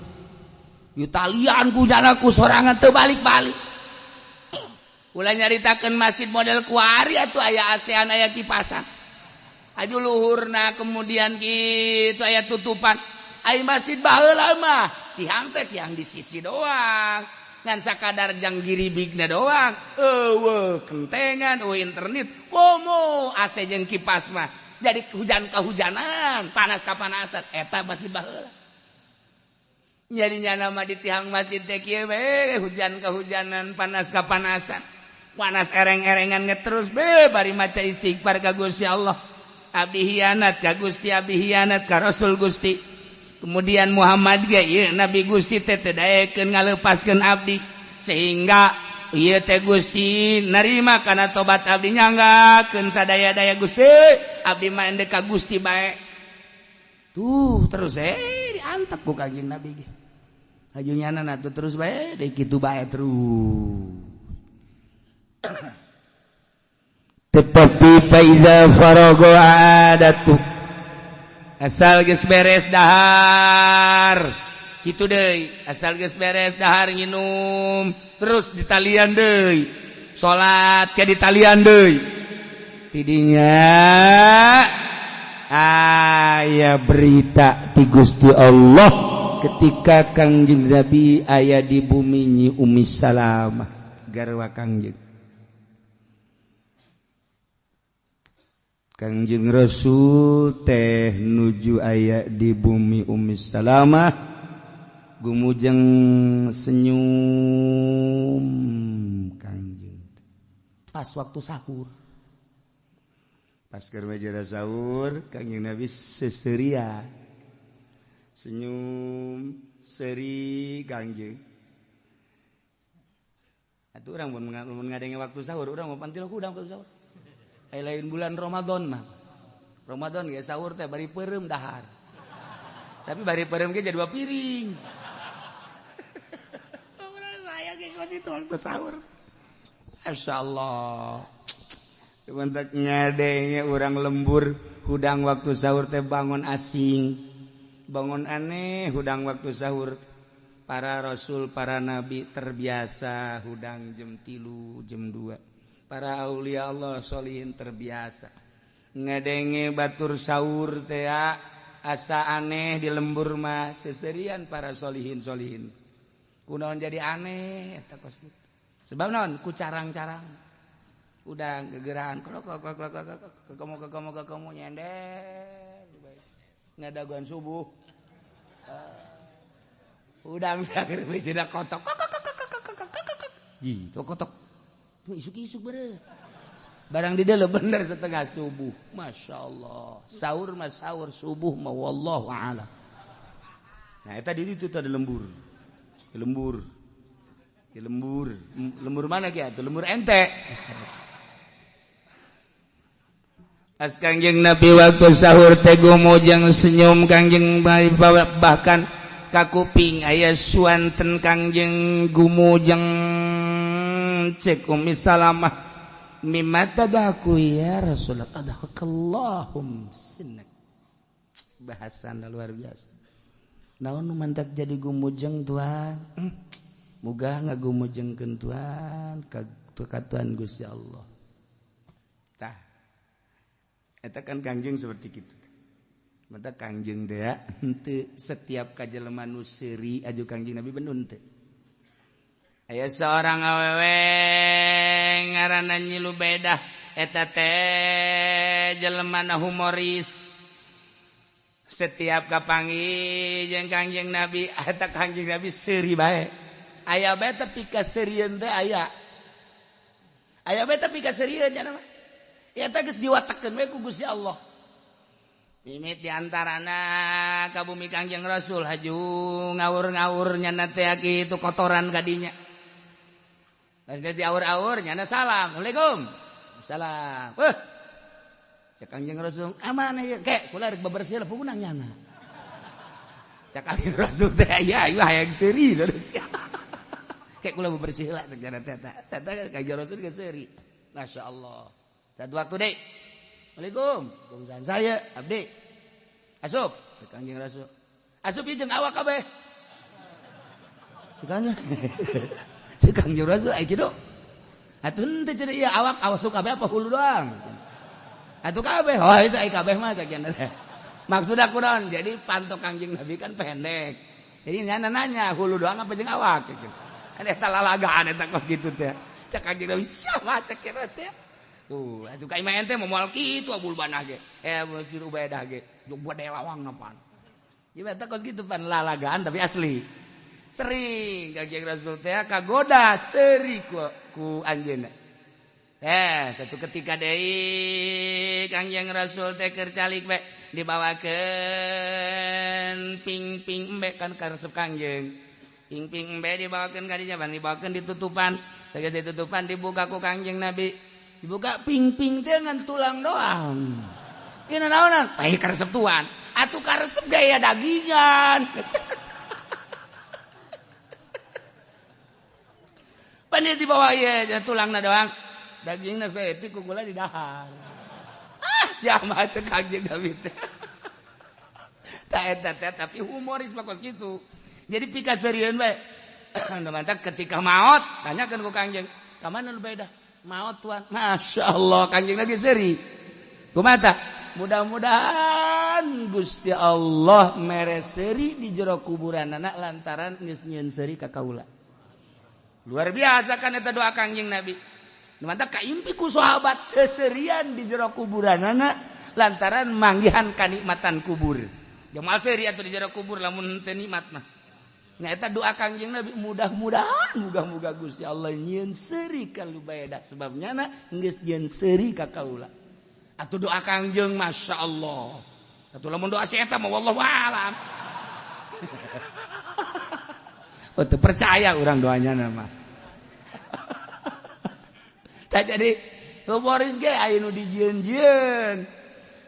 Ditalian ku nyana ku sorangan teu balik-balik. Ulah nyaritakeun masjid model kuari atuh aya ASEAN aya kipasan. Aju luhurna kemudian kitu aya tutupan. Ai masjid baheula mah tihang teh tiang di sisi doang. Ngan sakadar jang giribigna doang. Eueuh kentengan, eueuh internet, komo AC jeung kipas mah. Jadi hujan kehujanan, panas kapanasan, eta masih baheula. Jadi nyana mah di tihang masjid teh kieu we, hujan kehujanan, panas kapanasan. Panas ereng-erengan ngeterus be bari maca istighfar ka Gusti Allah. Abdi hianat ka Gusti, abdi hianat ka Rasul Gusti. Kemudian Muhammad ge ieu Nabi Gusti teh teu daekeun ngalepaskeun abdi sehingga ieu teh Gusti narima kana tobat abdi nyanggakeun sadaya-daya Gusti abdi mah endek ka Gusti bae. Tuh terus diantep ku Kangjeng Nabi ge. Haju nyana atuh terus bae deui kitu bae terus. Tetapi fa iza faraga adatu asal geus beres dahar kitu deui asal geus beres dahar nginum terus ditalian deui salat ke ditalian deui tidinya aya berita ti Gusti Allah ketika Kangjeng Nabi aya di bumi Nyi Ummi Salamah garwa Kangjeng Kangjeng Rasul teh nuju aya di bumi Ummi Salamah gumujeng senyum Kangjeng pas waktu sahur pas keur majara sahur Kangjeng Nabi seseria senyum seri Kangjeng atuh urang mun ngadenge waktu sahur urang mah pantil hudang waktu sahur. Lain bulan Ramadan mah. Ramadan ge sahur teh bari peureum dahar. Tapi bari peureum ge jadi 2 piring. Urang saya ge kos itu waktu sahur. Masyaallah. Mantap ngadenge urang lembur hudang waktu sahur teh bangun asing. Bangun aneh hudang waktu sahur. Para rasul, para nabi terbiasa hudang jam 3, jam 2. Para aulia Allah solihin terbiasa ngedenge batur sahur teh asa aneh di lembur mah seserian para solihin solihin kunaon jadi aneh eta kos kitu sebab naon ku carang-carang udah gegerahan klok klok klok klok kekemu kekemu kekemu nyender ngadagoan subuh udang keur geus kotok ji kotok isuk-isuk bere. Barang di dalam bener setengah subuh. Masya Allah. Sahur mah sahur, subuh mah wallahu a'lam. Nah, eta di itu ada lembur. Lembur. Lembur. Lembur mana ki atuh? Lembur ente. Pas Kangjeng Nabi waktu sahur teh gumujeng senyum Kangjeng, bahkan kakuping aya suanten Kangjeng gumujeng. Cek Umi Salamah, "Mimma tadhaku ya Rasulullah?" "Adhakallahum sinnak." Bahasana luar biasa. "Naon nu mantak jadi gumujeng, Tuhan?" "Muga ngagumujengkeun Tuhan ka Tuhan Gusti Allah." Tah, eta kan Kangjeng seperti gitu. Mata Kangjeng teh henteu setiap ka jelema nu seuri aju Kangjeng Nabi benun teh. Aya seorang awewe ngaranna Nyi Lubedah, eta teh jelema na humoris. Setiap kapanggih jeung Kangjeng Nabi, eta Kangjeng Nabi seuri bae. Aya bae tapi kaseurieun teh aya. Aya bae tapi kaseurieun cenah mah. Eta geus diwatekeun we ku Gusti Allah. Mimit diantarana ka bumi Kangjeng Rasul haju ngawur-ngawur nyana teh kitu kotoran kadinya. Geus diaur-aur nyana salam. "Assalamualaikum." "Salam." "Wah." Cek Kangjeng Rasul, "Aman ieu ke kula rek bebersih lah pugunang nyana." Cek Kangjeng Rasul teh aya ieu hayang seuri sia. "Kek kula bebersih lah," cek nyana teh. Eta Kangjeng Rasul geus seuri. Masya Allah. Satu waktu deh. "Assalamualaikum." "Waalaikumsalam." "Saya abdi." "Asup." Cek Kangjeng Rasul. "Asup ieu jeung awak kabeh." Cek Kangjeng. Cek Kangjeng Rasul ai kitu. "Atuh henteu," cenah, "ieu awak asup kabeh apa hulu doang?" "Atuh kabeh." "Oh, itu ai kabeh mah," cek nyana teh. Maksud aku naon? Jadi pantok Kangjeng Nabi kan pendek. Jadi nyana nanya hulu doang apa jeung awak gitu. Ada eta lalagaan eta kos kitu teh. Cek Kangjeng Nabi siapa cek kira teh. Tuh, atuh ka imah ente moal kitu Abul Banah ge. Eh, si Ubaidah ge. Jog buat lawang apaan. Jadi eta kos kitu pan lalagaan tapi asli. Sering Kangjeng Rasul teh kagoda seuri ku anjeunna. Eh, satu ketika deui Kangjeng Rasul teh keur calik we dibawakeun ping-ping embe kan karesep Kangjeng. Ping-ping embe dibawakeun ka dinya, dibawakeun ditutupan. Sageus ditutupan dibuka ku Kangjeng Nabi. Dibuka ping-ping teh ngan tulang doang. Ieu naonan? Ai karesep tuan. Atuh karesep gaya dagingan. Pan di bawah ieu tulangna doang. Dagingna saeutik ku gula didahar. Ah, siapa cek Kangjeng Nabi teh. Tah eta teh tapi humoris mah kos kitu. Jadi pikaseurieun bae. Nu mantak ketika maot tanyakeun ku Kangjeng, "Ka mana lu beda?" "Maot, Tuan." Masya Allah, Kangjeng lagi seuri. Kumaha? Mudah-mudahan Gusti Allah mere seuri di jero kuburan anak lantaran geus nyieun seuri ka kaula. Luar biasa kan eta doa Kangjeng Nabi. Nu mantak kaimpi ku sahabat seserian di jero kuburan anak lantaran manggihan kanikmatan kubur. Jamal seuri atuh di jero kubur lamun teu nikmat mah. Nya eta doa Kangjeng Nabi, mudah-mudahan muga-muga Gusti Allah nyieun seuri ka Lubaidah sebab nyana geus nyieun seuri ka kaula. Atuh doa Kangjeng Masya Allah. Atuh lamun doa si eta mah wallahu alam. Oh, teu percaya urang doanya mah. Tah jadi humoris ge aya nu dijieun-jieun.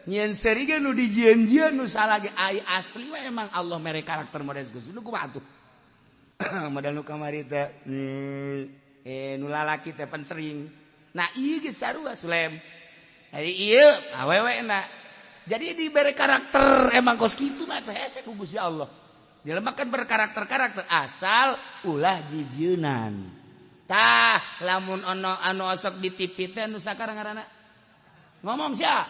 Nyieun seuri ge nu dijieun-jieun nu salah ge ai asli we emang Allah mere karakter model geus. Nu kumaha atuh? Model nu kamari teh nu lalaki teh pan sering. Nah ieu geus sarua Sulem. Jadi ieu awewe na. Jadi dibere karakter emang kos kitu mah teh hese ku Gusti Allah. Jelema kan berkarakter-karakter asal ulah jijieunan. Tah lamun ono anu osok di TV teh nu sakarang ngaranna. Ngomong sia.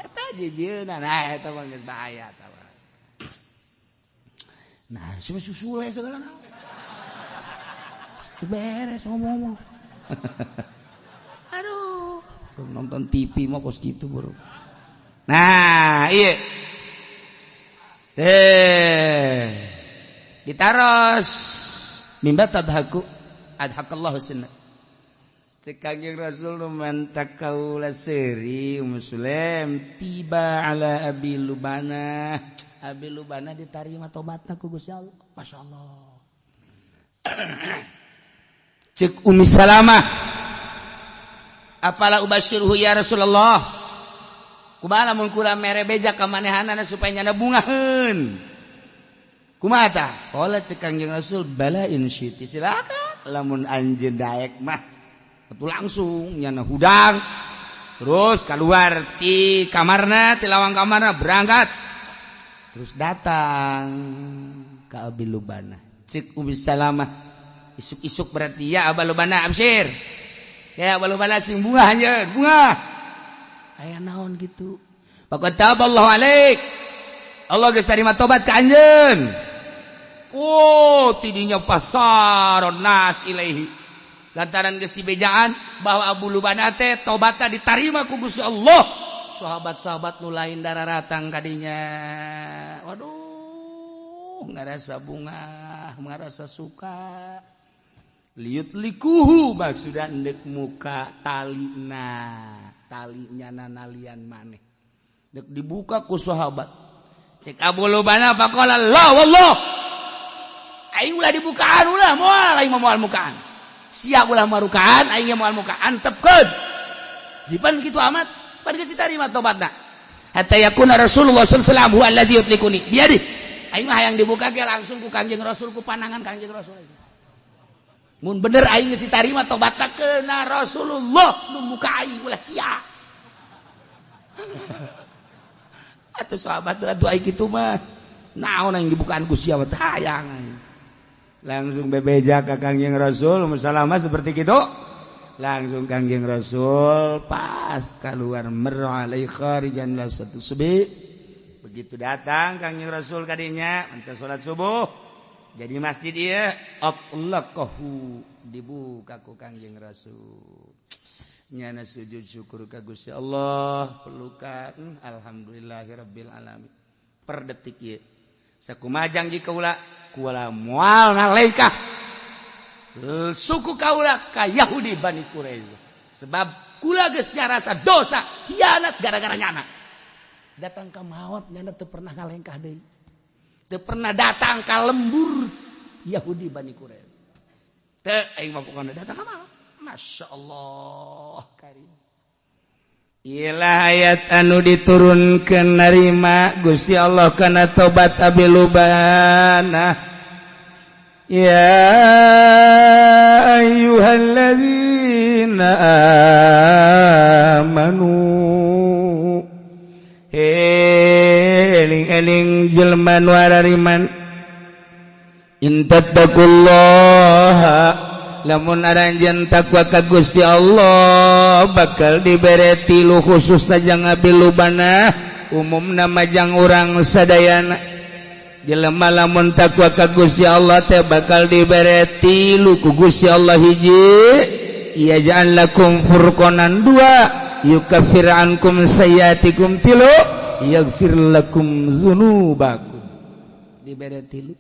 Eta jijieunan. Nah eta mah geus bahaya tah. Nah, si susule segala naon. Beres ngomong-ngomong. Aduh, nonton TV mah kos gitu, bro. Nah, iya. Ditaros mimba tadhaku adhakallahu sinna. Cek Kangjeng Rasul nu mantak kaula seuri Ummu Sulaim tiba ala Abi Lubana. Abi Lubana ditarima tobatna ku Gusti Allah. Masyaallah. Cek Ummi Salamah, Apala ubasyiruhu ya Rasulullah. Kumaha lamun kula mere beja ka manehanana supaya nyana bungaheun. Kumaha tah? Qala cek Kangjeng Rasul bala in syiti, silakan lamun anjeun daek mah. Atuh langsung nyana hudang. Terus keluar ti kamarna, ti lawang kamarna berangkat. Terus datang ka Abi Lubana. Cek Ummi Salamah, isuk-isuk berarti ya Aba Lubana absyir. Ya Aba Lubana sing bunga anjeun, bunga. Aya naon gitu. Faqad taballahu alaik. Allah geus tarima tobat ka anjeun. Oh, tidinya fasaron nas ilaihi. Lantaran geus dibejaan bahwa Abu Lubana teh tobatna ditarima ku Gusti Allah. Sahabat-sahabat nu lain dararatang kadinya. Waduh, ngarasa bunga, ngarasa suka. Liut likuhu maksudna endek muka talina. Talinya nanalian maneh. Dek dibuka ku sahabat. Cek Abu Lubana faqala la wallah. Aing ulah dibukaan ulah moal aing moal mukaan. Sia ulah marukaan aing moal mukaan tepkeun. Jipan kitu amat, pan geus ditarima tobatna. Hatta yakuna Rasulullah sallallahu alaihi wasallam huwa alladzi yutlikuni. Biadi. Aing mah hayang dibuka ge langsung ku Kangjeng Rasul, ku panangan Kangjeng Rasul. Mun bener aing geus ditarima tobatna keuna Rasulullah nu muka aing ulah sia. Atuh sahabat atuh aing kitu mah. Naon aing dibukaan ku sia mah hayang aing. Langsung bebeja ka Kangjeng Rasul Salamah seperti gitu. Langsung Kangjeng Rasul pas keluar marra alai kharijan la satu subuh. Begitu datang Kangjeng Rasul kadinya untuk salat subuh. Jadi masjid ieu atlaqahu dibuka ku Kangjeng Rasul. Nyana sujud syukur ka Gusti Allah, pelukan alhamdulillahirabbil alamin. Per detik ieu sakumajang jika kaula kula moal nalengkah suku kaula ka Yahudi Bani Quraizah. Sebab kula geus ngarasa dosa hianat gara-gara nyana. Datang ka maot nyana teu pernah ngalengkah deui. Teu pernah datang ka lembur Yahudi Bani Quraizah. Teu aing mah pokona datang ka maot. Masya Allah karim. Ilah ayat anu diturunkan narima Gusti Allah kana tobat Abi Lubana. Ya ayyuhalladzina amanu, eling-eling jelema nu arariman, in tattaqullaha lamun aranjeun takwa ka Gusti Allah bakal dibere tilu khususna jang Abi Lubana, umumna majang urang sadayana. Jelema lamun takwa ka Gusti Allah teh bakal dibere tilu ku Gusti Allah. Hiji, yaj'al lakum furqanan, dua, yukaffir ankum sayyiatikum, tilu, yaghfir lakum dzunubakum. Dibere tilu.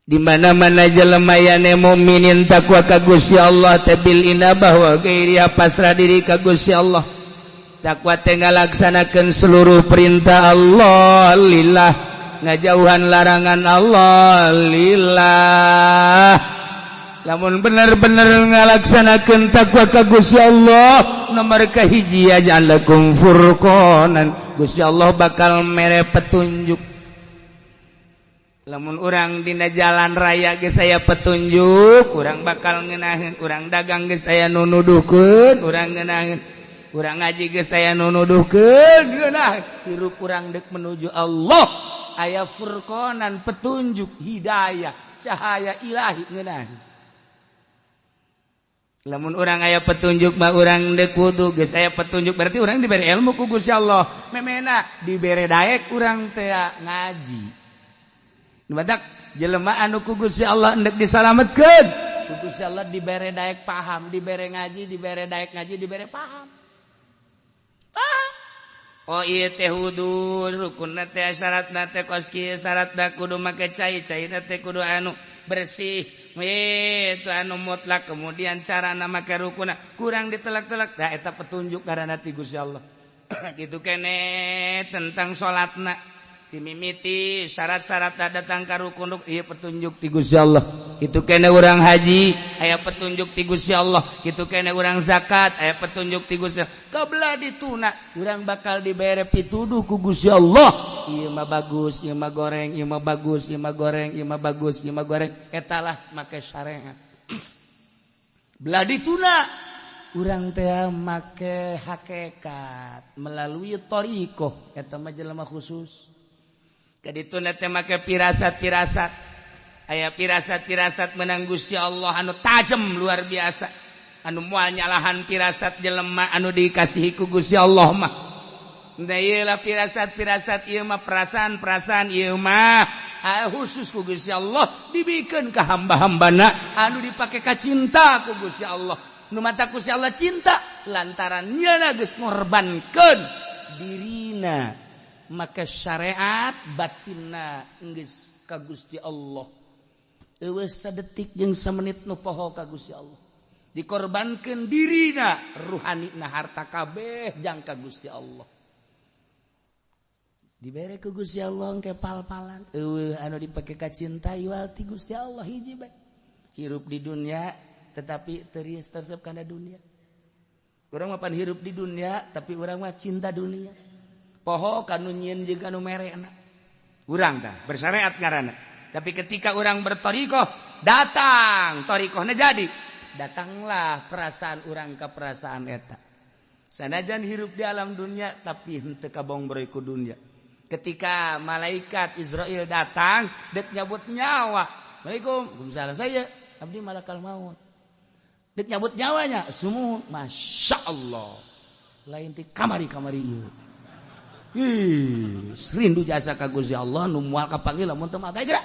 Di mana-mana jelema yane mukminin takwa ka Gusti Allah teh bil inabah wa ghairiha, pasrah diri ka Gusti Allah. Takwa teh ngalaksanakeun seluruh perintah Allah lillah, ngajauhan larangan Allah lillah. Lamun bener-bener ngalaksanakeun takwa ka Gusti Allah, nomor kahiji yaj'al lakum furqanan, Gusti Allah bakal mere petunjuk. Lamun urang dina jalan raya geus aya petunjuk, urang bakal ngeunaheun. Urang dagang geus aya nu nuduhkeun, urang ngeunaheun. Urang ngaji geus aya nu nuduhkeun, ngeunaheun. Hirup urang deuk menuju Allah, aya furqanan, petunjuk, hidayah, cahaya ilahi, ngeunaheun. Lamun urang aya petunjuk mah urang deuk wudu geus aya petunjuk, berarti urang diberi ilmu ku Gusti Allah. Memena dibere daek urang teh ngaji. Badak jelema anu ku Gusti Allah endek disalametkeun ku Gusti Allah dibere daek paham, dibere ngaji, dibere daek ngaji, dibere paham. Paham. Oh iya teh wudu rukunna teh syaratna teh kos kieu, syaratna kudu make cai, caina teh kudu anu bersih, itu anu mutlak, kemudian carana make rukunna kurang ditelak-telak. Dah eta petunjuk karena ti Gusti Allah. Gitu kene tentang salatna. Dimimiti syarat-syarat datang ka rukun ieu petunjuk ti Gusti Allah. Itu kene urang haji aya petunjuk ti Gusti Allah. Kitu kene urang zakat aya petunjuk ti Gusti Allah. Kebelah dituna urang bakal dibere pituduh ku Gusti Allah. Ieu mah bagus, ieu mah goreng, ieu mah bagus, ieu mah goreng, ieu mah bagus, ieu mah goreng. Eta lah make syariat. Belah dituna urang teh make hakikat melalui thariqah eta mah jelema khusus. Kadituna teh make pirasat-pirasat. Aya pirasat-pirasat menang Gusti Allah anu tajam luar biasa. Anu moal nyalahan pirasat jelema anu dikasihi ku Gusti Allah mah. Da ieu lah pirasat-pirasat ieu mah perasaan-perasaan ieu mah khusus ku Gusti Allah dibikeun ka hamba-hambana anu dipake ka cinta ku Gusti Allah. Nu mata Gusti Allah cinta lantaran nyana geus ngorbankeun dirina maka syariat batinna geus ka Gusti Allah. Eueuh sadetik jeung samenit nu poho ka Gusti Allah. Dikorbankeun dirina ruhanina harta kabeh jang ka Gusti Allah. Dibere ku Gusti Allah engke pal-palan. Eueuh anu dipake ka cinta iwal ti Gusti Allah hiji bae. Hirup di dunia tetapi teu tersep kana dunia. Urang mah pan hirup di dunia tapi urang mah cinta dunia. Poho kanu nyieun jeung kanu merena. Urang tah bersyariat ngaranna. Tapi ketika orang berthariqah datang thariqahna jadi datanglah perasaan urang ka perasaan eta. Sanajan hirup di alam dunia tapi henteu kabongbroy ku dunia. Ketika malaikat Israel datang dek nyabut nyawa. Assalamualaikum, waalaikumsalam. Saya abdi malakal maut. Dek nyabut nyawanya semua Masya Allah. Lain ti kamari-kamari ieu. Ih, rindu jasa ka Gusti Allah nu moal kapanggil lamun teu mata gerak.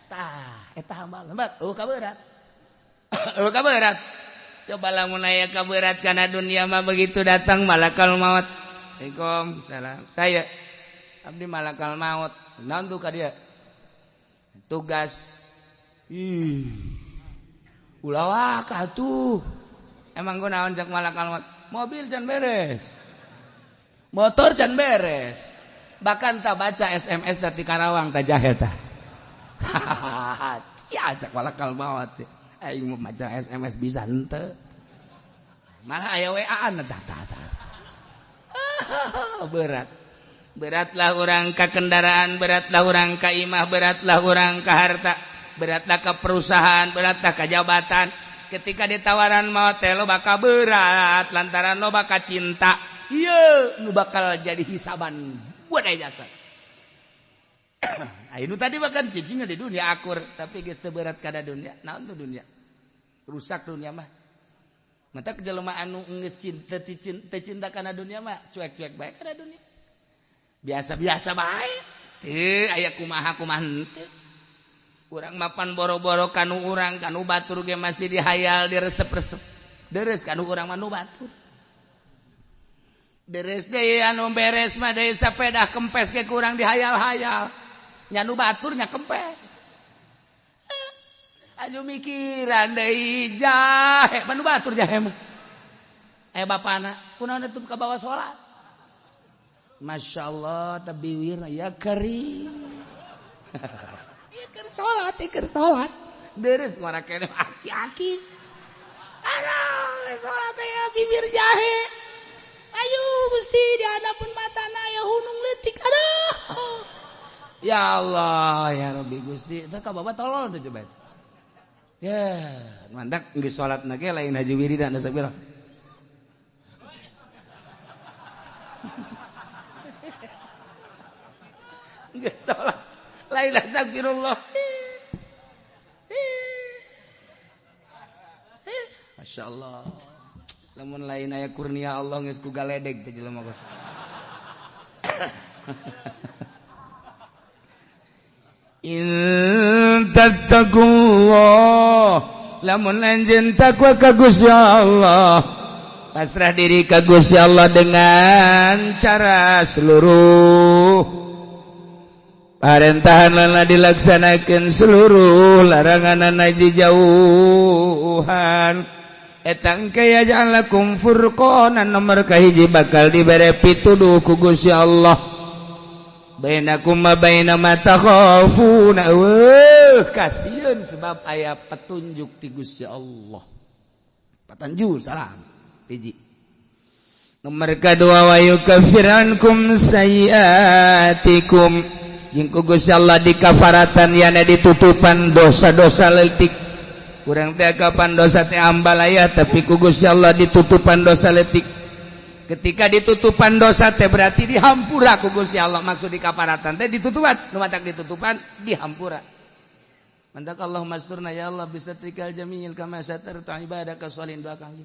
Tah, eta hamba lembat, eueuh kaberat. Eueuh kaberat. Coba lamun aya kaberat kana dunia mah begitu datang malakal maut. Assalamualaikum, salam. Saya abdi malakal maut. Naon tuh ka dia? Tugas. Ih. Ulah waka tuh. Emang gua naon cak malakal maut? Mobil can beres. Motor can beres. Bahkan tak baca SMS dari Karawang tak jahe tah. Hahaha, ya cak malakal maut. Aing mau baca SMS bisa henteu. Malah aya WA-an tah tah tah. Berat. Beratlah orang ka kendaraan, beratlah orang ka imah, beratlah orang ka harta, beratlah ka perusahaan, beratlah ka jabatan. Ketika ditawaran maut teh lo bakal berat lantaran lo bakal cinta. Ieu nu bakal jadi hisaban buat aya jasa. Ayo tadi bahkan cicingnya di dunia akur, tapi geus teu berat kana dunia. Naon tuh dunia? Rusak dunia mah. Mata jelema anu geus cinta teu cinta kana dunia mah cuek-cuek bae kana dunia. Biasa-biasa bae. Teu aya kumaha-kumaha henteu. Urang mapan boro-boro kanu urang kanu batur ge masih dihayal diresep-resep. Deres kanu urang mah nu batur. Deres deui anu beres mah deui sepeda kempes ge kurang dihayal-hayal. Nya nu batur nya kempes. Aju mikiran deui jahe mah nu batur jahe mah. Aya bapana kunaon atuh ka bawa salat. Masya Allah tabiwir ya karim. Ya keur salat, ya keur salat. Deres ngora kene aki-aki. Aduh, salat ya bibir jahe. Ayo Gusti di hadapan matana aya hunung leutik. Aduh. Ya Allah, ya Rabbi Gusti, teh ka bapak tolol teh coba. Ya, mantak geus salatna ge lain haji wiridan astagfirullah. Geus salat lain astagfirullah. Masya Allah. Lamun lain aya kurnia Allah geus ku galedeg teh jelema mah. In tattaqullah, lamun anjeun takwa ka Gusti Allah, pasrah diri ka Gusti Allah dengan cara seluruh parentahanana dilaksanakeun, seluruh laranganana dijauhan. Eta engke yaj'al lakum furqanan, nomor kahiji bakal dibere pituduh ku Gusti Allah. Bainakum ma baina ma takhafuna. Weuh kasieun sebab aya petunjuk ti Gusti Allah. Petunjuk salam hiji. Nomor kadua wa yukaffirankum sayiatikum. Jeung ku Gusti Allah dikafaratan yana ditutupan dosa-dosa leutik. Kurang teh kapan dosa teh ambalaya tapi ku Gusti Allah ditutupan dosa leutik. Ketika ditutupan dosa teh berarti dihampura ku Gusti Allah. Maksud dikafaratan teh ditutupan, nu matak ditutupan dihampura. Mantak Allahumma asturna ya Allah bisatrikal jamil kama satarta ibadaka sholihin doa kang.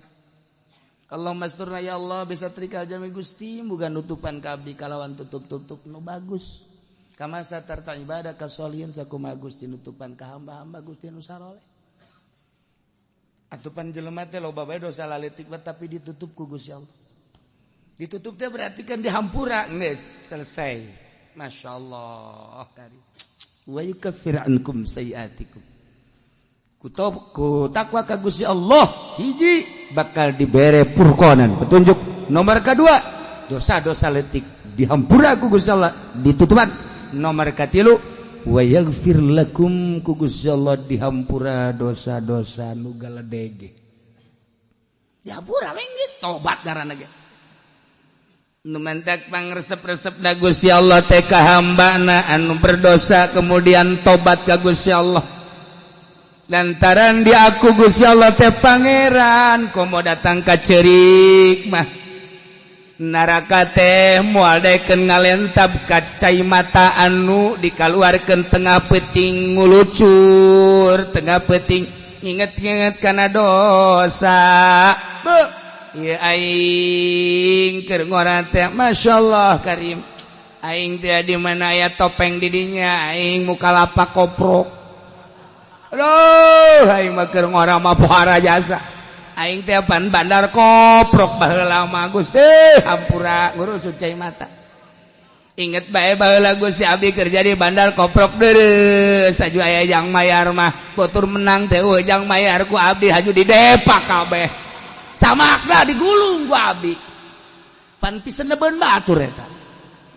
Allahumma asturna ya Allah bisatrikal jamil Gusti muga nutupan ka abdi kalawan tutup-tutup nu bagus. Kama satarta ibadaka sholihin sakumaha Gusti nutupan ka hamba-hamba Gusti nu saroleh. Atupan jelema teh loba bae dosa laletik tapi ditutup ku Gusti Allah. Ditutup teh berarti kan dihampura, geus selesai. Masya Allah. Wa yukaffir ankum sayiatikum. Ku takwa ka Gusti Allah, hiji bakal dibere purkonan, petunjuk. Nomor kedua, dosa-dosa letik dihampura ku Gusti Allah, ditutupan. Nomor katilu, wa yaghfir lakum ku Gusti Allah dihampura dosa-dosa nu galedeg. Dihampura we geus tobat ngaranna ge. Nu mentak pangresep-resep da Gusti Allah teh ka hambana anu berdosa kemudian tobat ka Gusti Allah. Lantaran diaku Gusti Allah teh pangeran komo datang ka ceurik mah neraka teh moal daekeun ngalentab ka cai mata anu dikaluarkeun tengah peuting ngulucur tengah peuting inget-inget kana dosa. Beuh ieu aing keur ngora teh masyaallah karim aing teh di mana aya topeng di dinya aing muka lapak koprok. Aduh aing mah keur ngora mah pohara jasa aing teh pan bandar koprok baheula mah Gusti hampura ngurus cai mata. Inget bae baheula Gusti abdi keur jadi bandar koprok deureuh saju aya jang mayar mah batur menang teh eueuh jang mayar ku abdi haju didepak kabeh. Samakna digulung ku abdi. Pan pisenebeun batur eta.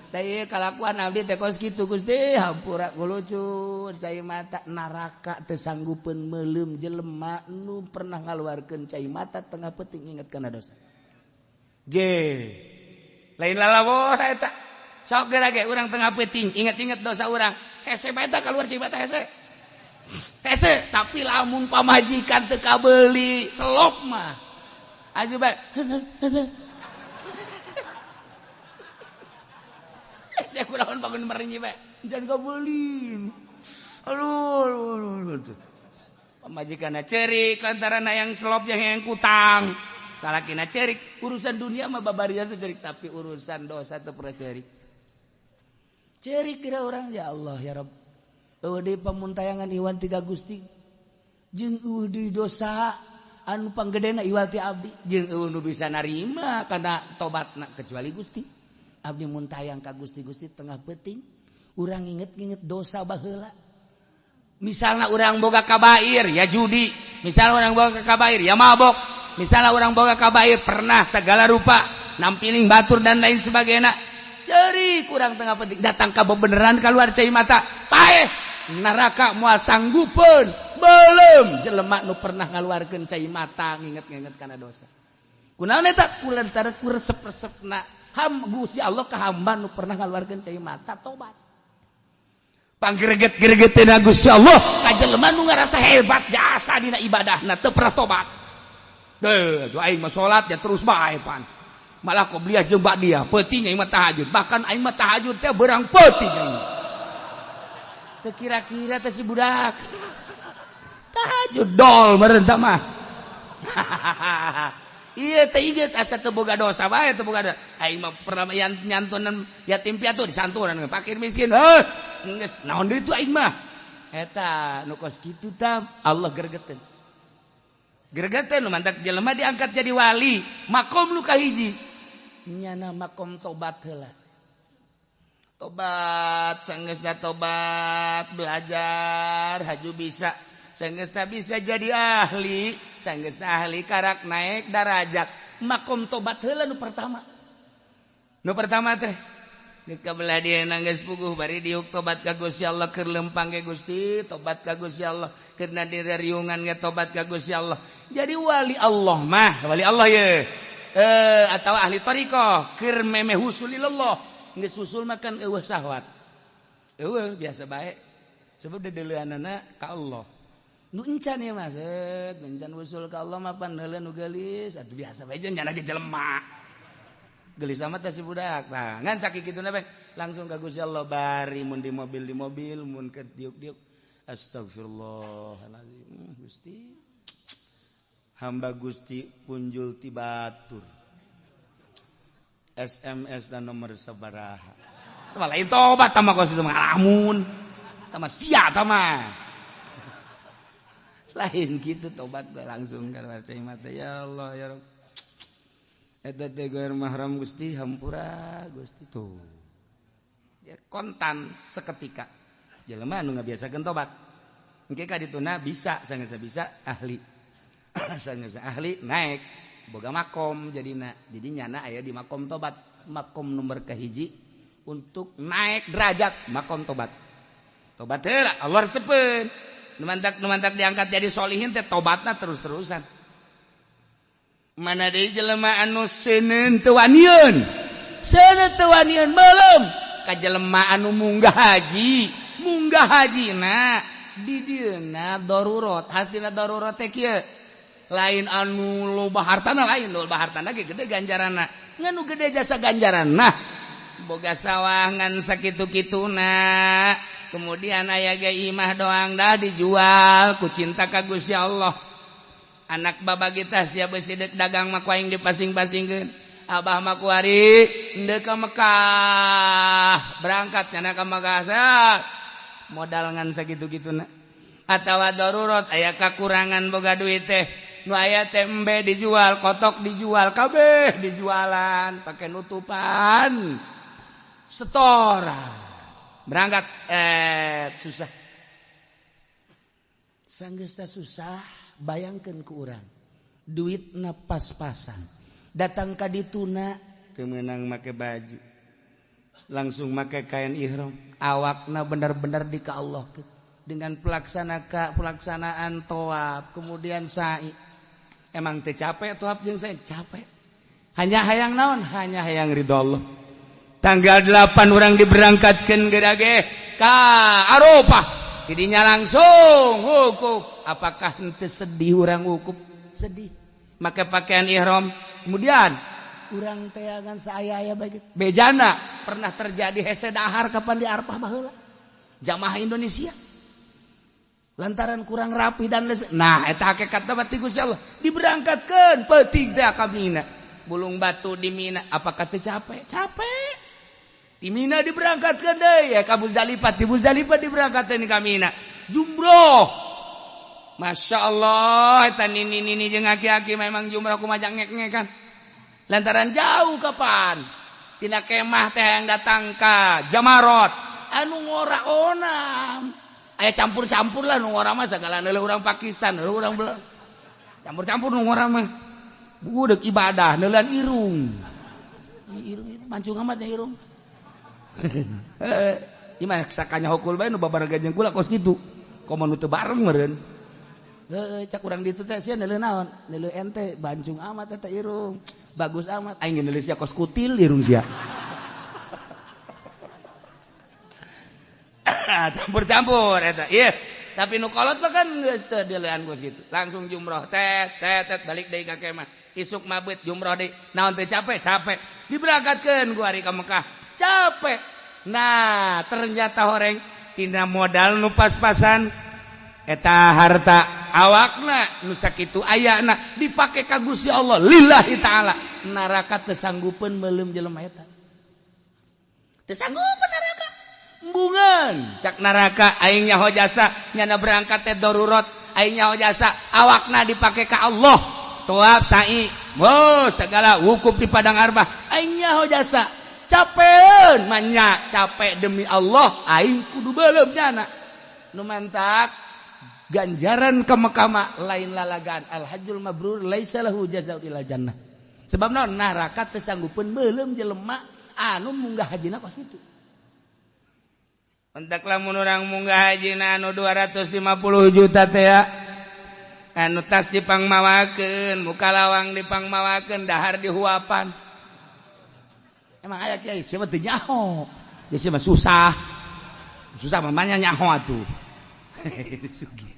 Da ieu kalakuan abdi teh kos kitu Gusti hampura gulucur cai mata neraka teu sanggupeun meuleum jelema nu pernah ngaluarkeun cai mata tengah peuting inget kana dosa. Ge. Lain lalawora eta. Sok geura ge urang tengah peuting inget-inget dosa urang. Hese bae eta kaluar cai mata hese. Hese tapi lamun pamajikan teu kabeuli selop mah. Aja bae. Saya kulawan bangun merenyi bae. Jangan kabeli. Aduh, aduh. Pamajikanna cerik lantaran yang selop yang kutang. Salakina cerik, urusan dunia mah babaria cerik tapi urusan dosa teu pernah cerik. Cerik kira orang ya Allah ya Rabb. Eueuh deui pamuntayangan iwan tiga Gusti. Jeung eueuh deui dosa anu panggedena iwal ti abdi jeung eueuh nu bisa narima kana tobatna kecuali Gusti. Abdi mun tayang ka Gusti Gusti tengah peuting urang inget-inget dosa baheula. Misalna urang boga kabair ya judi, misalna urang boga kabair ya mabok, misalna urang boga kabair pernah segala rupa nampiling batur dan lain sebagainya. Ceri kurang tengah peuting datang ka bebeneran kaluar cai mata paeh neraka moal sanggupeun belum jelema nu pernah ngaluarkeun cai mata nginget-nginget kana dosa. Kunaon eta kulantaran ku resep-resepna ham Gusti Allah ka hamba nu pernah ngaluarkeun cai mata tobat. Panggereget-geregeteuna Gusti Allah ka jelema nu ngarasa hebat jasa dina ibadahna teu pernah tobat. Deuh, aing mah salat ya terus bae pan. Malah qobliyah jeung ba'diyah, peuting aing mah tahajud. Bahkan aing mah tahajud teh beurang peuting aing. Teu kira-kira teh si budak. Tahajud dol meureun tah mah. Iya teh inget asa teu boga dosa bae teu boga dosa. Aing mah pernah nyantunan yatim piatu disantunan fakir miskin. Heuh, geus naon deui tu aing mah. Eta nu kos kitu tah Allah gregeteun. Gregeteun nu mantak jelema diangkat jadi wali, makom nu kahiji. Nyana makom tobat heula. Tobat, sanggeusna tobat, belajar haju bisa. Sanggeusna bisa jadi ahli, sanggeusna ahli karak naik darajat. Makom tobat heula nu pertama. Nu pertama teh Geus kabelah dieuna geus puguh bari diuk tobat ka Gusti Allah keur lempang ge Gusti, tobat ka Gusti Allah. Keur dirariungan ge tobat ka Gusti Allah. Jadi wali Allah mah, wali Allah ye. Atau ahli thariqah keur memeh husul ilallah. Geus husul mah kan eueuh syahwat. Eueuh biasa bae. Sebab dedeuleunana ka Allah. Nu encan ya mas, encan usul ka Allah mah pan heula nu geulis, atuh biasa bae jeung nyana ge jelema. Gelis amat teh si budak. Nah, ngan sakituna bae langsung ka Gusti Allah bari mun di mobil mun ke diuk-diuk. Astagfirullahalazim. Gusti. Hamba Gusti punjul ti batur. SMS dan nomor sabaraha. Tah lain tobat tah kos itu mah ngalamun. Tah mah sia tah mah. Lain gitu tobat langsung kalau percaya mata ya Allah ya Rabb. Eta teh goer mahram Gusti hampura Gusti tuh. Ya kontan seketika. Jelema anu ngabiasakeun tobat. Engke ka dituna bisa sanggeus bisa ahli. Sanggeus ahli naik boga makom jadina. Jadi nyana aya di makom tobat, makom nomor kahiji untuk naik derajat makom tobat. Tobat heula Allah resepeun. Numantak diangkat jadi solihin teh tobatna terus-terusan. Mana deui jelema anu seuneun teu wanieun. Seuneun teu wanieun belum ka jelema anu munggah haji, munggah hajina di dieuna darurat, hastina darurat teh kieu. Lain anu loba hartana lain, loba hartana ge gede ganjaranna. Ngan nu gede jasa ganjaranna. Boga sawah ngan sakitu-kituna. Kemudian aya ge imah doang dah dijual ku cinta ka Gusti Allah. Anak babak kita siap besi dek dagang mah ku aing dipasing-pasingkeun. Abah mah kuari ndek ka Mekah, berangkat nyana ka Mekah modal ngan sakitu-kituna. Atawa darurat aya kakurangan boga duit teh, nu aya teh embe dijual, kotok dijual, kabeh dijualan, pake nutupan. Setora. Berangkat susah. Sanggeus susah. Bayangkan ke urang duitna pas-pasan datang ka dituna teu meunang make baju langsung make kain ihram awakna bener-bener di ka Allah dengan pelaksanaan tawaf kemudian sa'i. Emang teu capek tawaf jeung sa'i? Capek. Hanya hayang naon? Hanya hayang ridho Allah. Tanggal 8 urang diberangkatkeun geura ge ka Arafah. Jadinya langsung wukuf. Apakah henteu sedih urang wukuf? Sedih. Make pakaian ihram. Kemudian urang teh ngan saaya-aya bae. Bejana pernah terjadi hese dahar kapan di Arafah baheula. Jamaah Indonesia. Lantaran kurang rapi dan les. Nah, eta hakikatna mah ti Gusti Allah. Diberangkatkeun peuting teh ka Mina. Bulung batu di Mina, apakah teu capek? Capek. Di Mina diberangkatkan deh ya ka Muzdalifah, di Muzdalifah diberangkatkan ka Mina. Jumroh. Masya Allah, eta nini-nini jeung aki-aki memang jumroh kumaha ngek-ngekan. Lantaran jauh kapan? Tina kemah teh yang datang ka Jamarot. Anu ngora onam. Aya campur-campur lah nu ngora mah sagala neuleuh urang Pakistan, neuleuh urang Belanda. Campur-campur nu ngora mah. Budeuk ibadah neuleuhan irung. Irung mancung amat ya irung. Gimana sakanya hokul bae nu babaraga jeung kula kos kitu. Komo nu teu bareng meureun. Heuh cak urang ditu teh sia neuleuh naon? Neuleuh ente bancung amat eta irung. Bagus amat. Aing neuleuh sia kos kutil irung sia. Campur-campur eta. Ieu tapi nu kolot mah kan geus teu dileuan kos kitu. Langsung jumroh tet tet tet balik deui ka kemah. Isuk mabet jumroh deui. Naon teh capek? Capek. Diberangkatkeun ku ari ka Mekah. Capek. Nah, ternyata horeng tina modal nu pas-pasan eta harta awakna nu sakitu ayana dipake ka Gusti Allah lillahi taala. Neraka teu sanggupeun meuleum jelema eta. Teu sanggupeun neraka. Embungan cak neraka aing nyaho jasa nyana berangkat teh darurat aing nyaho jasa awakna dipake ka Allah. Tawaf sa'i, oh segala wukuf di padang Arafah aing nyaho jasa. Capeun manya capek demi Allah aing kudu beuleum nyana. Nu mantak ganjaran ke Mekah mah lain lalagaan al hajjul mabrur laisa lahu jazaa'un illa jannah. Sebab naon neraka teu sanggupeun beuleum jelema Anu munggah hajina kos kitu. Entak lamun urang munggah hajina anu 250 juta teh ya. Anu tas dipangmawakeun, muka lawang dipangmawakeun, dahar dihuapan. Emang aya kiai sia mah teu nyaho. Ya sia mah susah. Susah mamanya nyaho atuh. Sugih.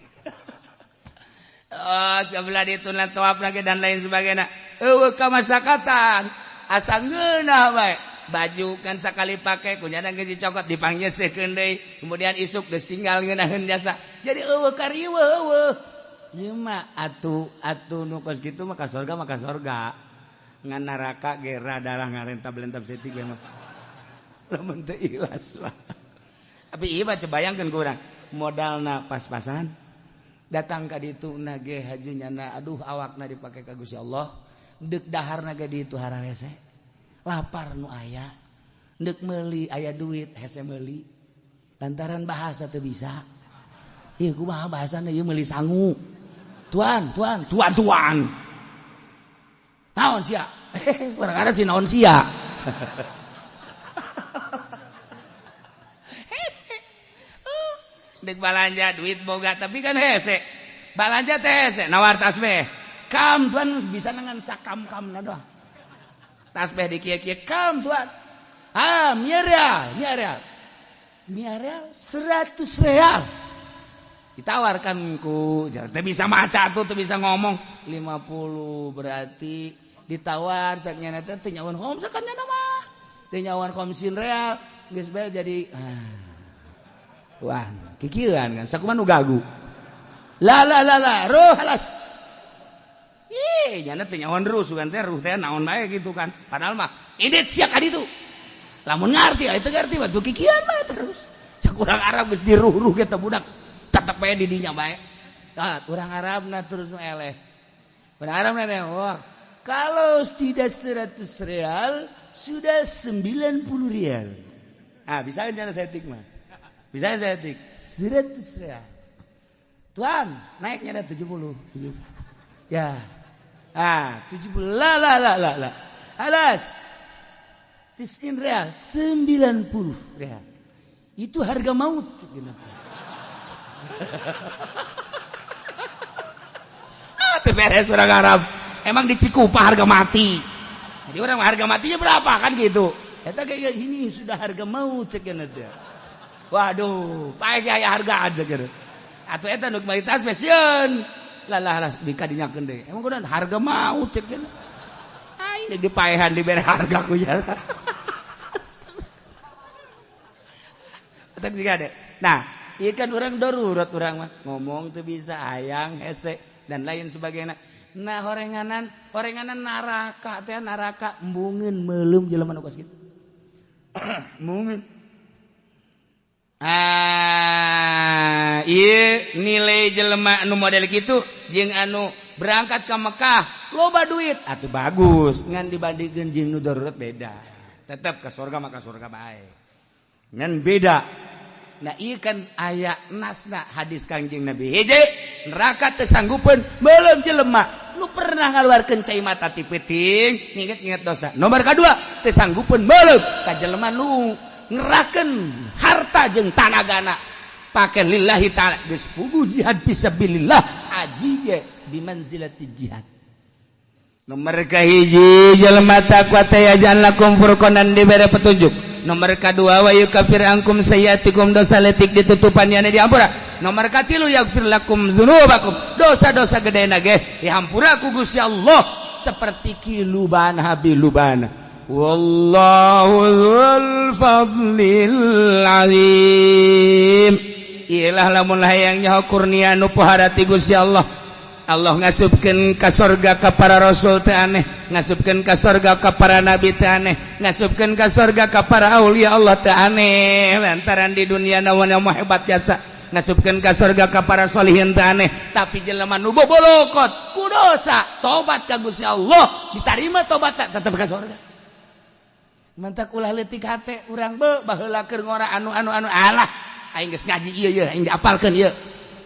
Oh, sebelah dituna tawaf lagi dan lain sebagainya. Eueuh kamasyarakatan asa ngeunah bae. Baju kan sakali pake kunyana geus dicokot dipangnyesehkeun deui. Kemudian isuk geus tinggal ngeunaheun jasa. Jadi eueuh kariweuh eueuh. Ieu mah atuh atuh nu kos kitu mah ka sorga mah ka sorga. Ngan neraka ge radalah ngarentab-lentab setik we mah. Lamun teu ikhlas mah. Tapi ieu mah coba bayangkeun ku urang, modalna pas-pasan. Datang ka ditu na ge haju nyana aduh awakna dipake ka Gusti Allah. Deuk daharna ge ditu hararese. Lapar nu aya, deuk meuli aya duit hese meuli. Lantaran bahasa teu bisa. Ieu kumaha bahasana ieu meuli sangu. Tuan, tuan, tuan, tuan. Naon sia? Urang Arab sih naon sia. Hese. Deuk balanja duit boga tapi kan hese. Balanja teh hese nawar tasbih. Kam tuan bisa dengan sakam-kamna doang. Tasbih di kieu-kieu kam tuan. Ah, mia real, mia real. Mia real 100 real. Ditawarkan ku, teu bisa maca tuh, teu bisa ngomong. 50 berarti ditawar cak nyana teh teu nyawan khomsa kan nyana mah. Teu nyawan khamsin real, geus bae jadi wah, kikieuan kan sakumaha nu gagu. La la la la, ruh halas. Ih, nyana teu nyawan ruh sugan teh ruh teh naon bae gitu kan. Padahal mah indit sia ka ditu. Lamun ngarti aya teu ngarti mah tuh kikieuan bae terus. Cak urang Arab geus diruh-ruh ge teh budak. Tetep bae di dinya bae. Nah, urang Arabna terus nu eleh. Urang Arabna teh wah, kalau tidak 100 real sudah 90 real. Ah, bisa nyana setik mah. Bisa setik 100 real. Tuan, naiknya ada 70. 70. Ya. Ah, 70. La la la la la. Alas. Tis'in real, 90 real. Itu harga maut gitu. Ah, teu beres orang Arab. Emang di Cikupa harga mati. Jadi orang harga matinya berapa kan gitu. Eta kayak gini sudah harga maut ceuk teh. Waduh, pae aya harga aja gitu. Atuh eta nu kualitas spesial. Lah lah lah dikadinyakeun deui. Emang kudu harga maut ceuk aing deuk dipaehan dibere harga ku nya. Eta juga deh. Nah, ieu kan urang darurat urang mah ngomong teu bisa hayang hese dan lain sebagainya. Nah, horenganan horenganan neraka teh neraka embungeun meuleum jelema nu kos kitu. Embungeun. Ah, ieu nilai jelema anu model kitu jeung anu berangkat ke Mekah loba duit atuh bagus ngan dibandingkeun jeung nu darurat beda. Tetep ke surga mah ka surga bae. Ngan beda. Nah ieu kan aya nasna hadis Kangjeng Nabi hiji neraka teu sanggupeun meuleum jelema nu pernah ngaluarkeun cai mata ti peuting nginget-nginget dosa. Nomor kadua teu sanggupeun meuleum ka jelema nu ngerakeun harta jeung tanagana pake lillahi ta'ala geus puguh jihad fisabilillah haji ge bi manzilati jihad. Nomor kahiji jelema takwa teh yajan lakum furqanan dibere petunjuk. Nomor kadua wa yukafir ankum sayyiatikum dosa letik ditutupan yana dihampura. Nomor katilu yaghfir lakum dzunubakum dosa-dosa gedena ge dihampura ku Gusti Allah seperti kilubana habilubana. Wallahu dzul fadlil azim. Ilah lamun hayang nyaho kurnia nu pohara ti Gusti Allah. Allah ngasupkeun ka sorga ka para rasul teh aneh, ngasupkeun ka sorga ka para nabi teh aneh, ngasupkeun ka sorga ka para aulia Allah teh aneh. Lantaran di dunia naon mah hebat jasa, ngasupkeun ka sorga ka para solihin teh aneh, tapi jelema nu bobolokot ku dosa, tobat ka Gusti Allah, ditarima tobatna tetep ka sorga. Mantak ulah leutik hate urang be baheula keur ngora anu anu anu alah aing geus ngaji ieu ieu aing diapalkeun ieu.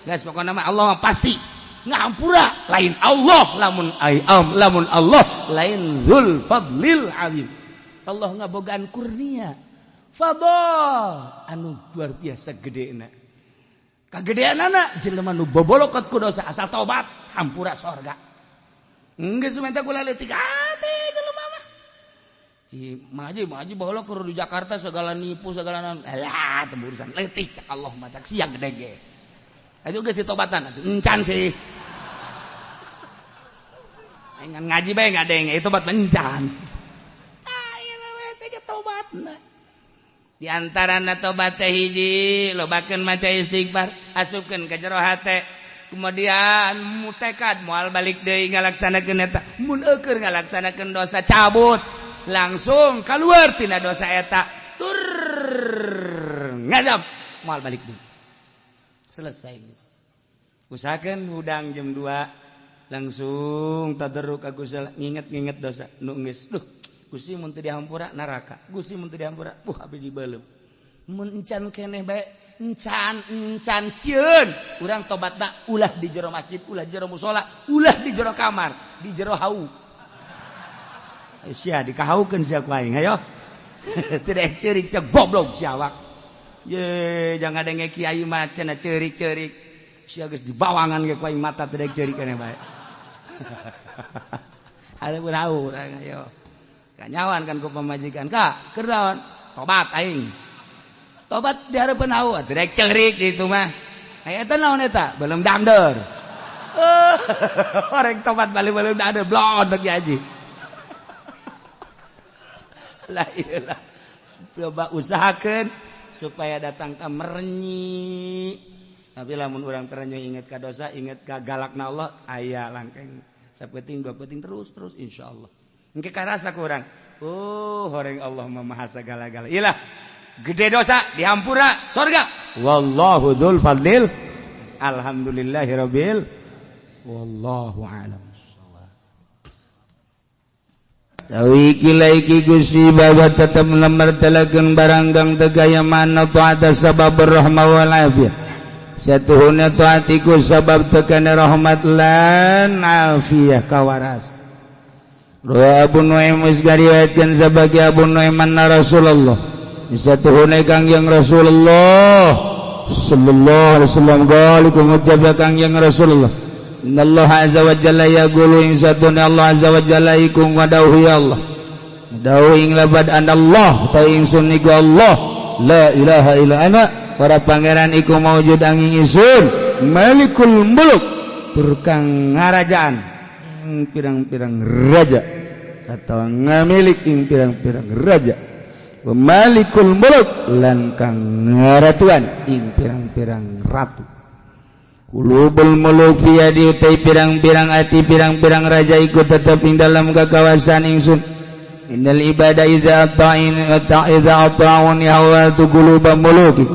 Geus pokona mah Allah mah pasti ngampura lain Allah lamun ai am lamun Allah lain dzul fadlil azim. Allah ngabogaan kurnia fadol anu luar biasa gedena. Kagedeanana jelema nu bobolokot ku dosa asal taubat hampura sorga. Geus menta kula leutik ate jelema mah. Ci maji baheula keur di Jakarta segala nipu segala naon. Alah teu urusan leutik cak Allah mah cak siang gede ge. Atuh geus ditobatan atuh encan sih. Aing ngaji bae ngadenge itu tobat encan. Tah ieu we ge tobatna. Di antarana tobat teh hiji lobakeun maca istighfar, asupkeun ka jero hate. Kemudian mutekad moal balik deui ngalaksanakeun eta. Mun eueur ngalaksanakeun dosa cabut, langsung keluar tina dosa eta. Tur ngazab moal balik deui. Selesai geus. Usahakeun hudang jam 2 langsung tadarruk ka Gusti nginget-nginget dosa nu geus. Duh, Gusti mun teu dihampura neraka. Gusti mun teu dihampura, buh abdi dibeuleum. Mun encan keneh bae, encan sieun. Urang tobatna ulah di jero masjid, ulah di jero musala, ulah di jero kamar, di jero hau. Ayo sia dikahaukeun sia ku aing, ayo. Teu daek ceurik sia goblok sia awak. Ye, jangan denge kiai mah cenah ceurik-ceurik. Sia geus dibawangan ge ku aing mata teu daek ceurik keneh bae. Ada pun hau, ayo. Kanyawan kan ku pamajikan ka keur naon tobat aing tobat di hareupeun hau direk ceurik ditu mah aya eta naon eta belum dangdeur orang tobat balik belum dangdeur blondok haji lah iyalah coba usahakeun supaya datang ka merenyi tapi lamun urang terenyuh inget ka dosa inget ka galakna Allah aya langkeng sapeting dua peting terus terus insyaallah. Engke karasa kurang. Oh, horeng Allah Maha segala-gala. Iyalah, gede dosa dihampura sorga. Wallahu dzul fadlil. Alhamdulillahirabbil. Wallahu a'lam. Tawi kilaiki Gusti bahwa tetep lemertelakeun barang kang tegaya mana taat sabab rahmah wal afiyah. Satuhuna taatiku sabab tekane rahmat lan afiyah kawaras. Rawa Abu Nuaim riwayatkan sebagai Abu Nuaim anna Rasulullah satuhune Kangjeng Rasulullah sallallahu alaihi wasallam qalikum ngucap Kangjeng Rasulullah innallaha azza wa jalla yaqulu ing satune Allah azza wa jalla iku ngadauh ya Allah dawuh ing labad anallah ta ingsun iku Allah la ilaha illa ana para pangeran iku maujud angin ingsun malikul muluk tur kang ngarajaan pirang-pirang raja atau ngamilik ing pirang-pirang raja wa malikul muluk lan kang ngaratuan ing pirang-pirang ratu qulubul muluk fi yadi pirang-pirang ati pirang-pirang raja iku tetep ing dalam kakawasan ingsun innal ibada idza ata'in idza ata'un yahwatu qulubal muluk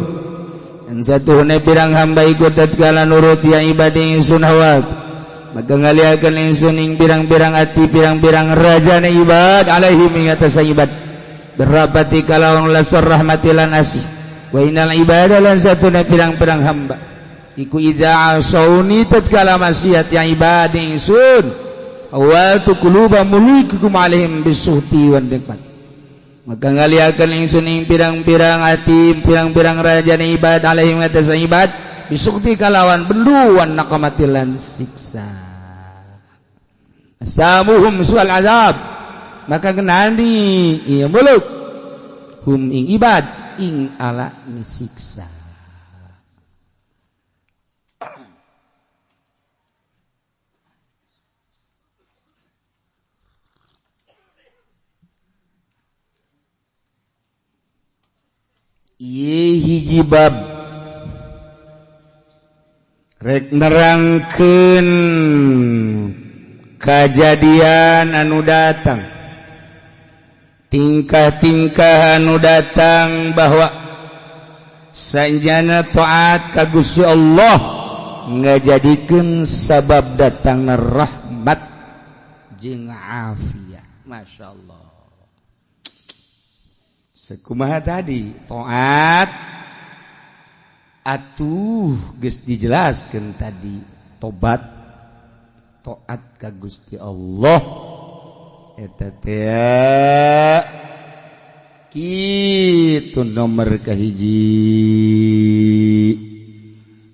an satuhune pirang hamba iku tatkala nurut ya ibadah ingsun hawat maka ngaliakeun ingsun ing pirang-pirang ati pirang-pirang rajane ibad alaihim ing atas ibad berapati kalawan laswar rahmati lan asih wa innal ibada lan satuna pirang-pirang hamba iku idza asauni tatkala maksiat ya ibad ingsun awaltu quluba mulikikum alaihim bisuhti wan nikmat maka ngaliakeun ingsun ing pirang-pirang ati pirang-pirang rajane ibad alaihim atas ibad bisukti kalawan benduan nakamatilan siksa samuhum sual azab maka kenani ieu muluk hum ing ibad ing ala nisiksa. Ieu hiji bab rek nerangkeun kajadian anu datang tingkah-tingkah anu datang bahwa sanjana taat ka Gusti Allah ngajadikeun sabab datangna rahmat jeung afiah. Masyaallah. Sekumaha tadi taat atuh geus dijelaskeun tadi tobat taat ka Gusti Allah eta teh Kitu nomor kahiji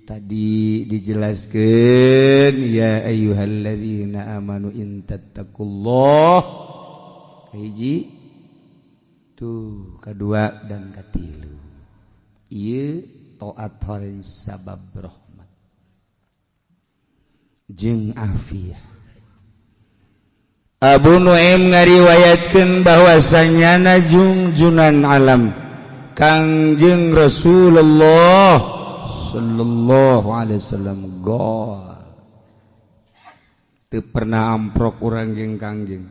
tadi dijelaskan ya ayyuhalladzina amanu in tattaqullah kahiji tuh kedua dan katilu ieu taat horeng sabab rahmat jeung afiah. Abu Nuaim ngariwayatkeun bahwasanya najungjunan alam Kangjeng Rasulullah sallallahu alaihi wasallam gol teu pernah amprok urang jeung Kangjeng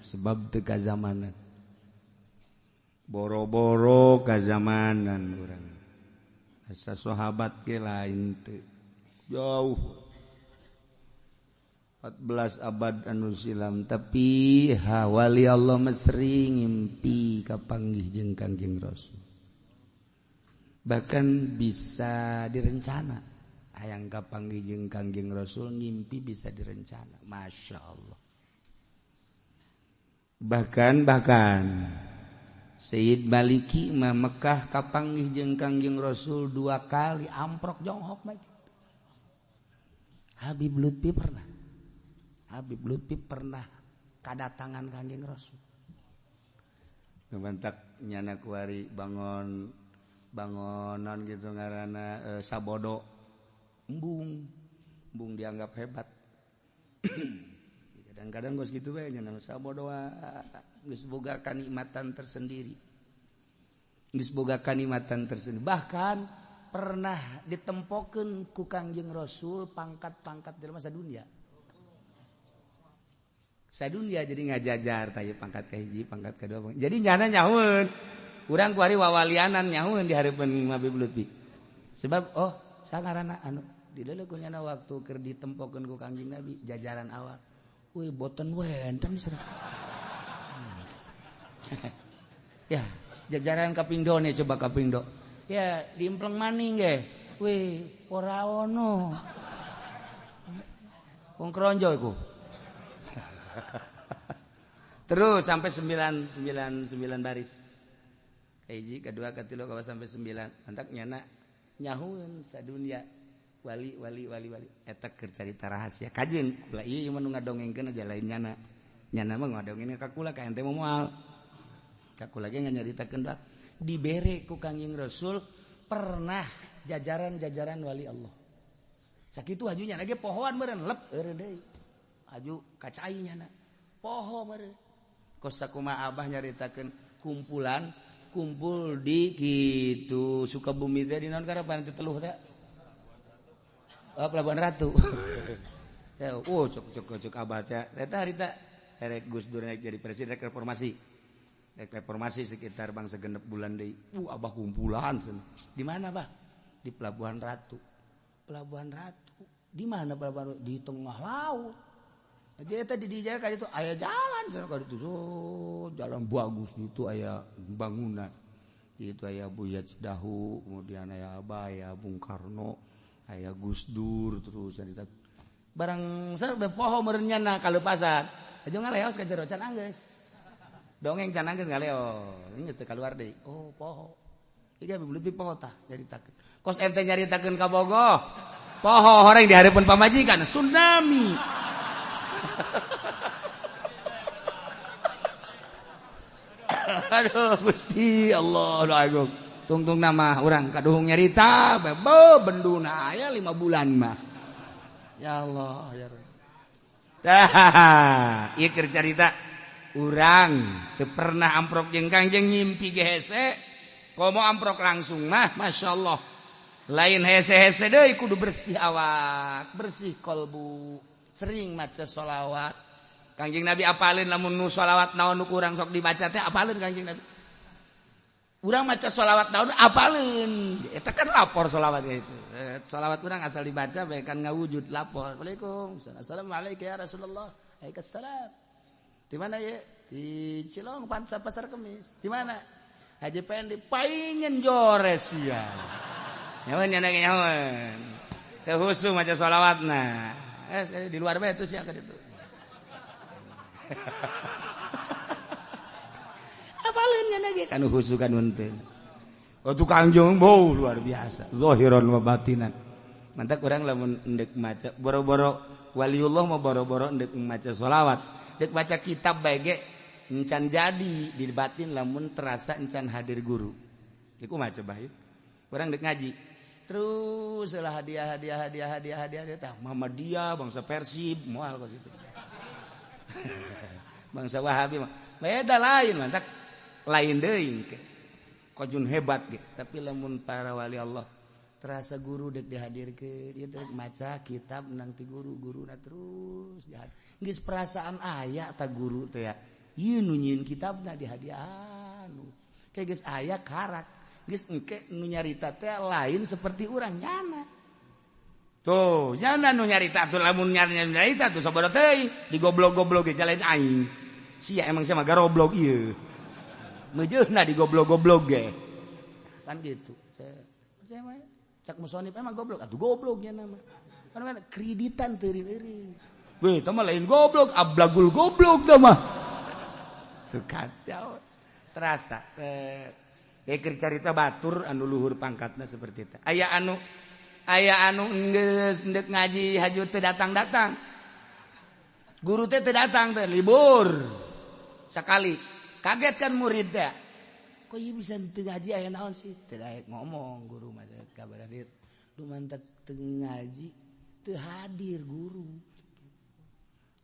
sebab teu kazamanan boro-boro kazamanan urang asa sahabat ge lain teu jauh 14 abad anu silam tapi wali Allah mesri ngimpi kapanggih jeung Kangjeng Rasul bahkan bisa direncana hayang kapanggih jeung Kangjeng Rasul ngimpi bisa direncana Masya Allah. Bahkan Sayyid Maliki mah Mekah kapanggih jeung Kangjeng Rasul 2 kali amprok jonghok mah. Habib Lutfi pernah Habib Lutfi pernah kadatangan Kangjeng Rasul. Ngebantak nyana kuari bangon bangonan gitu ngaranna sabodo embung embung dianggap hebat. Kadang-kadang geus kitu bae nyana sabodo geus boga kanikmatan tersendiri. Geus boga kanikmatan tersendiri. Bahkan pernah ditempokeun ku Kangjeng Rasul pangkat-pangkat jelema sadunya. Sadunya jadi ngajajar tanya pangkat kahiji pangkat kedua. Jadi nyana nyahueun. Urang kuari wawalianan nyahueun di hareupeun Habib Lutfi. Sebab oh sangarana anu dileuleuh ku nyana waktu keur ditempokeun ku Kangjeng Nabi jajaran awal. Wih boten wenten serem. Ya, jajaran kaping do nih coba kaping do. Ya diimpleng maning ge. Wih ora ono. Wong kronjo iku. Terus sampai 9 baris. Kahiji, kedua, ketilu, kaopat sampai 9. Antak nyana nyahueun sadunya wali wali wali wali eta keur carita rahasia. Kajeun kula ieu mah nu ngadongengkeun aja lain nyana. Nyana mah ngadongengkeun ka kula ka ente moal. Ka kula ge nyaritakeun dak dibere ku Kangjeng Rasul pernah jajaran-jajaran wali Allah. Sakitu hajunya lagi pohoan meureun lep eureun deui. Aju kacai nyana poho meureun kos sakumaha abah nyaritakeun kumpulan kumpul di kitu Sukabumi teh di naon karapan teh teluh teh oh, Pelabuhan Ratu. Ya oh cok cok cok abah teh eta harita erek Gus Dur naik jadi presiden rek reformasi sekitar bangsa genep bulan deui abah kumpulan di mana bah di Pelabuhan Ratu. Pelabuhan Ratu di mana Pelabuhan Ratu? Di tengah laut. Jadi eta di dieu ka ditu aya jalan cenah ka ditu so, jalan bagus itu aya bangunan. Itu aya Buya Cidahu, kemudian aya Abah, aya Bung Karno, aya Gus Dur terus cerita. Barang sareng poho meureun nyana kaleupasan. Aja ngaleos ka jero can anggeus. Dongeng can anggeus ngaleos. Geus teu kaluar deui. Oh, poho. Ieu Habib Lutfi poho tah nyaritakeun. Kos ente nyaritakeun ka Bogoh. Poho horeng di hareupeun pamajikan tsunami. Aduh Gusti Allah agung. Tungtung nama urang kaduhung nyarita bebo benduna aya 5 bulan mah. Ya Allah ya Rabb. Tah, ieu keur carita urang teu pernah amprok jeung Kangjeng ngimpi ge hese. Komo amprok langsung mah masyaallah. Lain hese-hese deui kudu bersih awak, bersih kolbu. Sering maca sholawat. Kangjeng Nabi apalin lamun nu sholawat naon nu kurang sok dibaca teh apalin Kangjeng Nabi. Urang maca sholawat naon apalin. Eta kan lapor sholawatnya itu. Sholawat urang asal dibaca bae kan ngawujud lapor. Waalaikumsalam. Assalamualaikum ya Rasulullah. Waalaikumsalam. Di mana ya? Di Cilong Pansa Pasar Kemis. Di mana? Haji Pendi paingen jores ya. Nyawan nya nyawan. Teu khusu maca sholawatna. Di luar bae itu sih akan itu. Apalin nya ge kanu khusyuk kanu henteu. Oh tukang jong bau luar biasa zahiran wa batinan. Mantak urang lamun endek maca boro-boro waliullah mah boro-boro endek maca sholawat, dek baca kitab bae ge encan jadi di batin lamun terasa encan hadir guru. Iku mah coba ieu. Urang dek ngaji. Terus lah hadiah hadiah hadiah hadiah hadiah tah Muhammadiyah bangsa Persib moal kos itu. Bangsa Wahabi mah beda lain mantak lain deui ke. Kojun hebat ge, tapi lamun para wali Allah terasa guru dek dihadirkeun ieu teh maca kitab nang ti guru guruna terus dihadir. Geus perasaan aya ta guru teh ya. Ieu nu nyieun kitabna dihadiahan. Kayak geus aya karak, geus engke nu nyarita teh lain seperti urang nyana. Tuh, nyana nu nyarita tuh lamun nyarita tuh sabodo teuing digoblok-goblok ge jalain aing. Sia emang sia mah garoblok ieu. Meujeuna digoblok-goblok ge. Kan gitu. Saya mah cak musonib emang goblok atuh goblok nya nama. Kan kreditan teu eureun. Weh, tah mah lain goblok, ablagul goblok tah mah. Tuh kacau. Terasa keur carita batur anu luhur pangkatna seperti itu. Aya anu geus endek ngaji haju teu datang-datang. Guru teh teu datang teh libur. Sakali kaget kan murid teh. Kok ieu bisa teu ngaji aya naon sih? Teu daek ngomong guru mah kabar dieu. Lumantak teu ngaji teu hadir guru.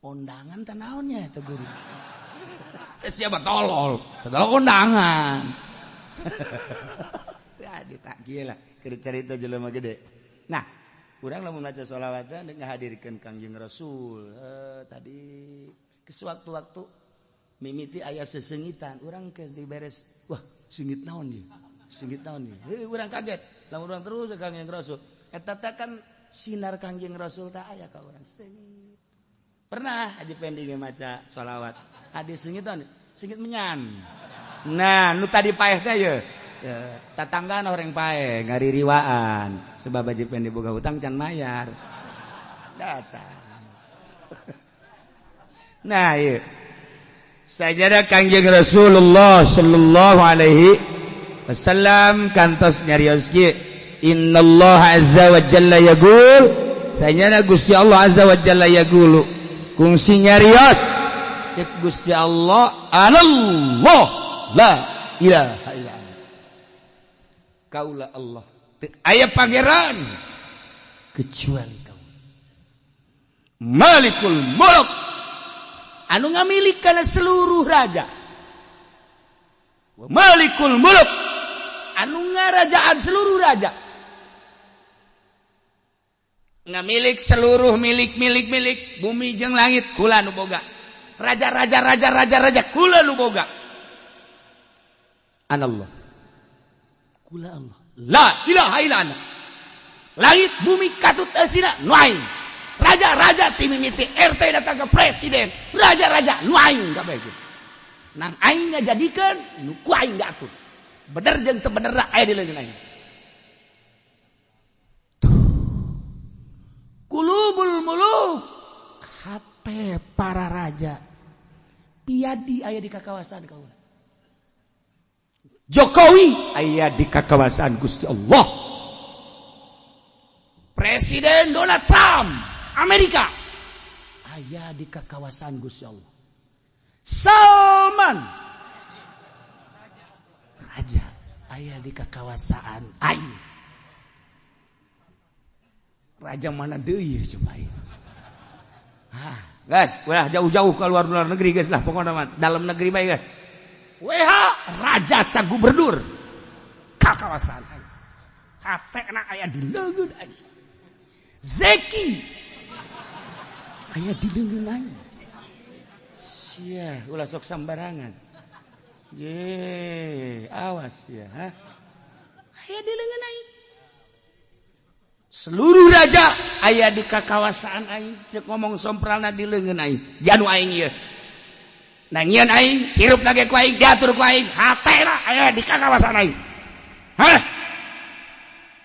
Undangan teh naonnya teh guru. Teh siapa tolol? Teh undangan. Tadi tak gila keur carita jelema gede. Nah, urang lamun maca sholawat teh ngahadirkeun Kangjeng Rasul. Tadi ke sewaktu-waktu mimiti aya sesengitan, urang geus diberes. Wah, sengit naon ieu? Sengit naon ieu? Heuh, urang kaget. Lamun urang terus Kangjeng Rasul. Eta teh kan sinar Kangjeng Rasul teh aya ka urang sengit. Pernah Haji Pendi ge maca sholawat. Adi sengit naon? Sengit menyan. Nah, nu tadi paeh teh ye. Tatanggaan orang paeh ngaririwaan sebab Haji Pendi boga hutang can mayar. Datang. Nah, ieu. Sajadah Kangjeng Rasulullah sallallahu alaihi wasallam kantos nyarios kieu, innallaha azza wa jalla yaqul, sajadah Gusti Allah azza wa jalla yaqulu, kungsi nyarios cek Gusti Allah anallah la ilaha illa ana. Kaula Allah teu aya pangeran kecuali kau. Malikul Mulk anu ngamilik kana seluruh raja. Wa Malikul Mulk anu ngarajaan seluruh raja. Ngamilik seluruh milik-milik-milik bumi jeung langit kula nu boga. Raja-raja raja-raja raja kula nu boga. Anallah. Kula Allah. La ilaha illa ana. Langit bumi katut eusina nu aing. Raja-raja ti mimiti RT datang ke presiden. Raja-raja nu aing kabeh. Nang aing ngajadikeun nu ku aing diatur. Bener jeung teu bener aya di leungeun aing. Tuh. Qulubul muluk hate para raja. Piadi aya di kakawasan kaula. Jokowi aya di kakawasan Gusti Allah. Presiden Donald Trump Amerika aya di kakawasan Gusti Allah. Salman raja aya di kakawasaan aing. Raja mana deui coba ieu. Ah, guys, ulah jauh-jauh ke luar negeri guys lah pokoknya mah dalam negeri bae guys. WH raja sagubernur kakawasan aing. Hatena aya di leungeun aing. Zeki aya di leungeun aing. Sia, ulah sok sambarangan. Ye, awas ya, ha. Aya di leungeun aing. Seluruh raja aya di kakawasaan aing, cek ngomong sompralna di leungeun aing. Janu aing ieu. Nangieun aing, hirup lagi ku aing, diatur ku aing, hatena aya di kakawasaan aing. Hah?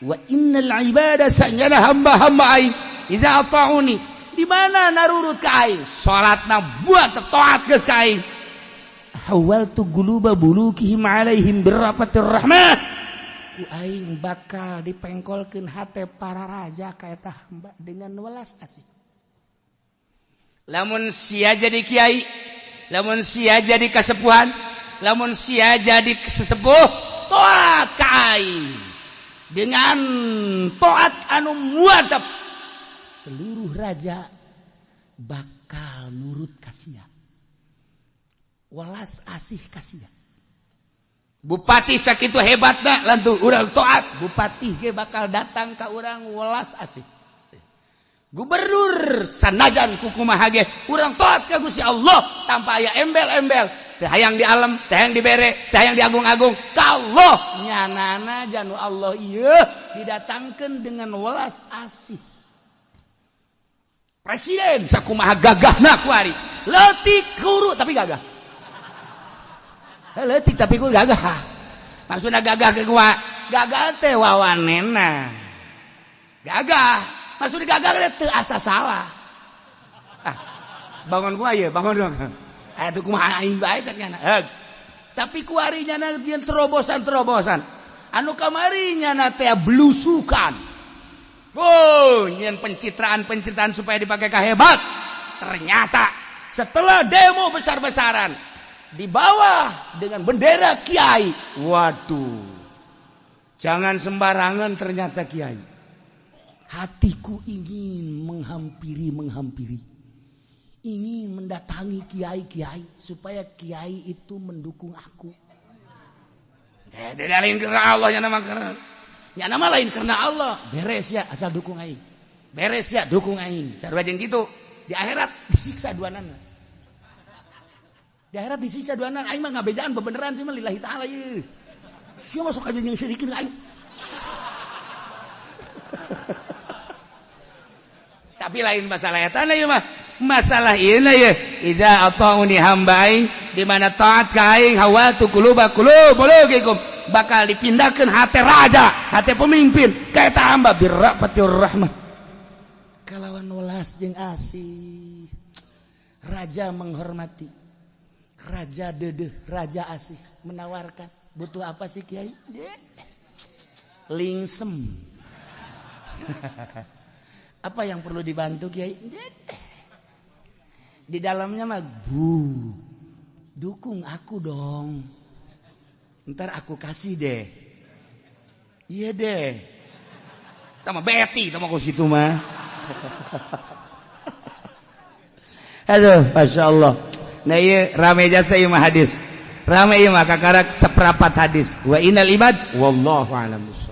Wa innal ibada sanyana hamba-hamba aing idza ata'uni, di mana narurut ka aing, salatna buat taat geus ka aing. Hawaltu quluba bulukihim alaihim birrafatir rahmah. Ku aing bakal dipengkolkeun hate para raja ka eta hamba dengan welas asih. Lamun sia jadi kiai, lamun sia jadi kasepuhan, lamun sia jadi sesepuh, taat ka aing dengan taat anu muadab, seluruh raja bakal nurut ka sia, welas asih ka sia. Bupati sakitu hebatna lantu urang taat, bupati ge bakal datang ka urang welas asih. Gubernur sanajan kukumaha ge urang taat ka Gusti Allah tanpa aya embel-embel, teu hayang di alam, teu hayang dibere, teu hayang diagung-agung ka Allah. Nyanana janu Allah ieu didatangkeun dengan welas asih. Presiden sakumaha gagahna kuari, leutik guru tapi gagah. Leutik tapi ku gagah. Maksudna gagah ke kumaha? Gagah teh wawanena. Gagah, maksudna gagah teh teu asa salah. Ah, bangun kumaha ieu? Bangun dong. Atuh kumaha aing bae cak nyana. Heug. Tapi kuari nyana jeung terobosan-terobosan. Anu kamari nyana teh blusukan. Oh, nyen pencitraan-pencitraan supaya dipakai kahebat. Ternyata setelah demo besar-besaran di bawah dengan bendera kiai, waduh, jangan sembarangan ternyata kiai. Hatiku ingin menghampiri, ingin mendatangi kiai-kiai supaya kiai itu mendukung aku. Tidak lain karena Allah, ya nama karena. Ya nama lain karena Allah. Beres ya asal dukung aing. Beres ya dukung aing. Sarua jeung kitu. Di akhirat disiksa dua nana. Di akhirat disiksa dua nana. Aing mah ngabejaan bebeneran sih mah lillahi ta'ala ieu. Sia masuk aja jeung sirikeun aing. Tapi lain masalah eta ieu mah. Masalah ieu ye. Idza ata'uni hamba aing di mana taat ka aing hawatu quluba qulub bakal dipindahkan hati raja, hati pemimpin ka eta hamba birrafatir rahmah. Kalawan welas jeung asih. Raja menghormati, raja dedeh, raja asih menawarkan, butuh apa sih kiai? Lingsem. Apa yang perlu dibantu kiai? Di dalamnya mah bu, dukung aku dong. Ntar aku kasih deh. Iya deh. Sama Betty sama kos gitu mah. Aduh, Masya Allah. Nah iya rame jasa ieu mah hadis. Rame ieu mah kakarak seperapat hadis. Wa innal ibad wallahu a'lam bissawab.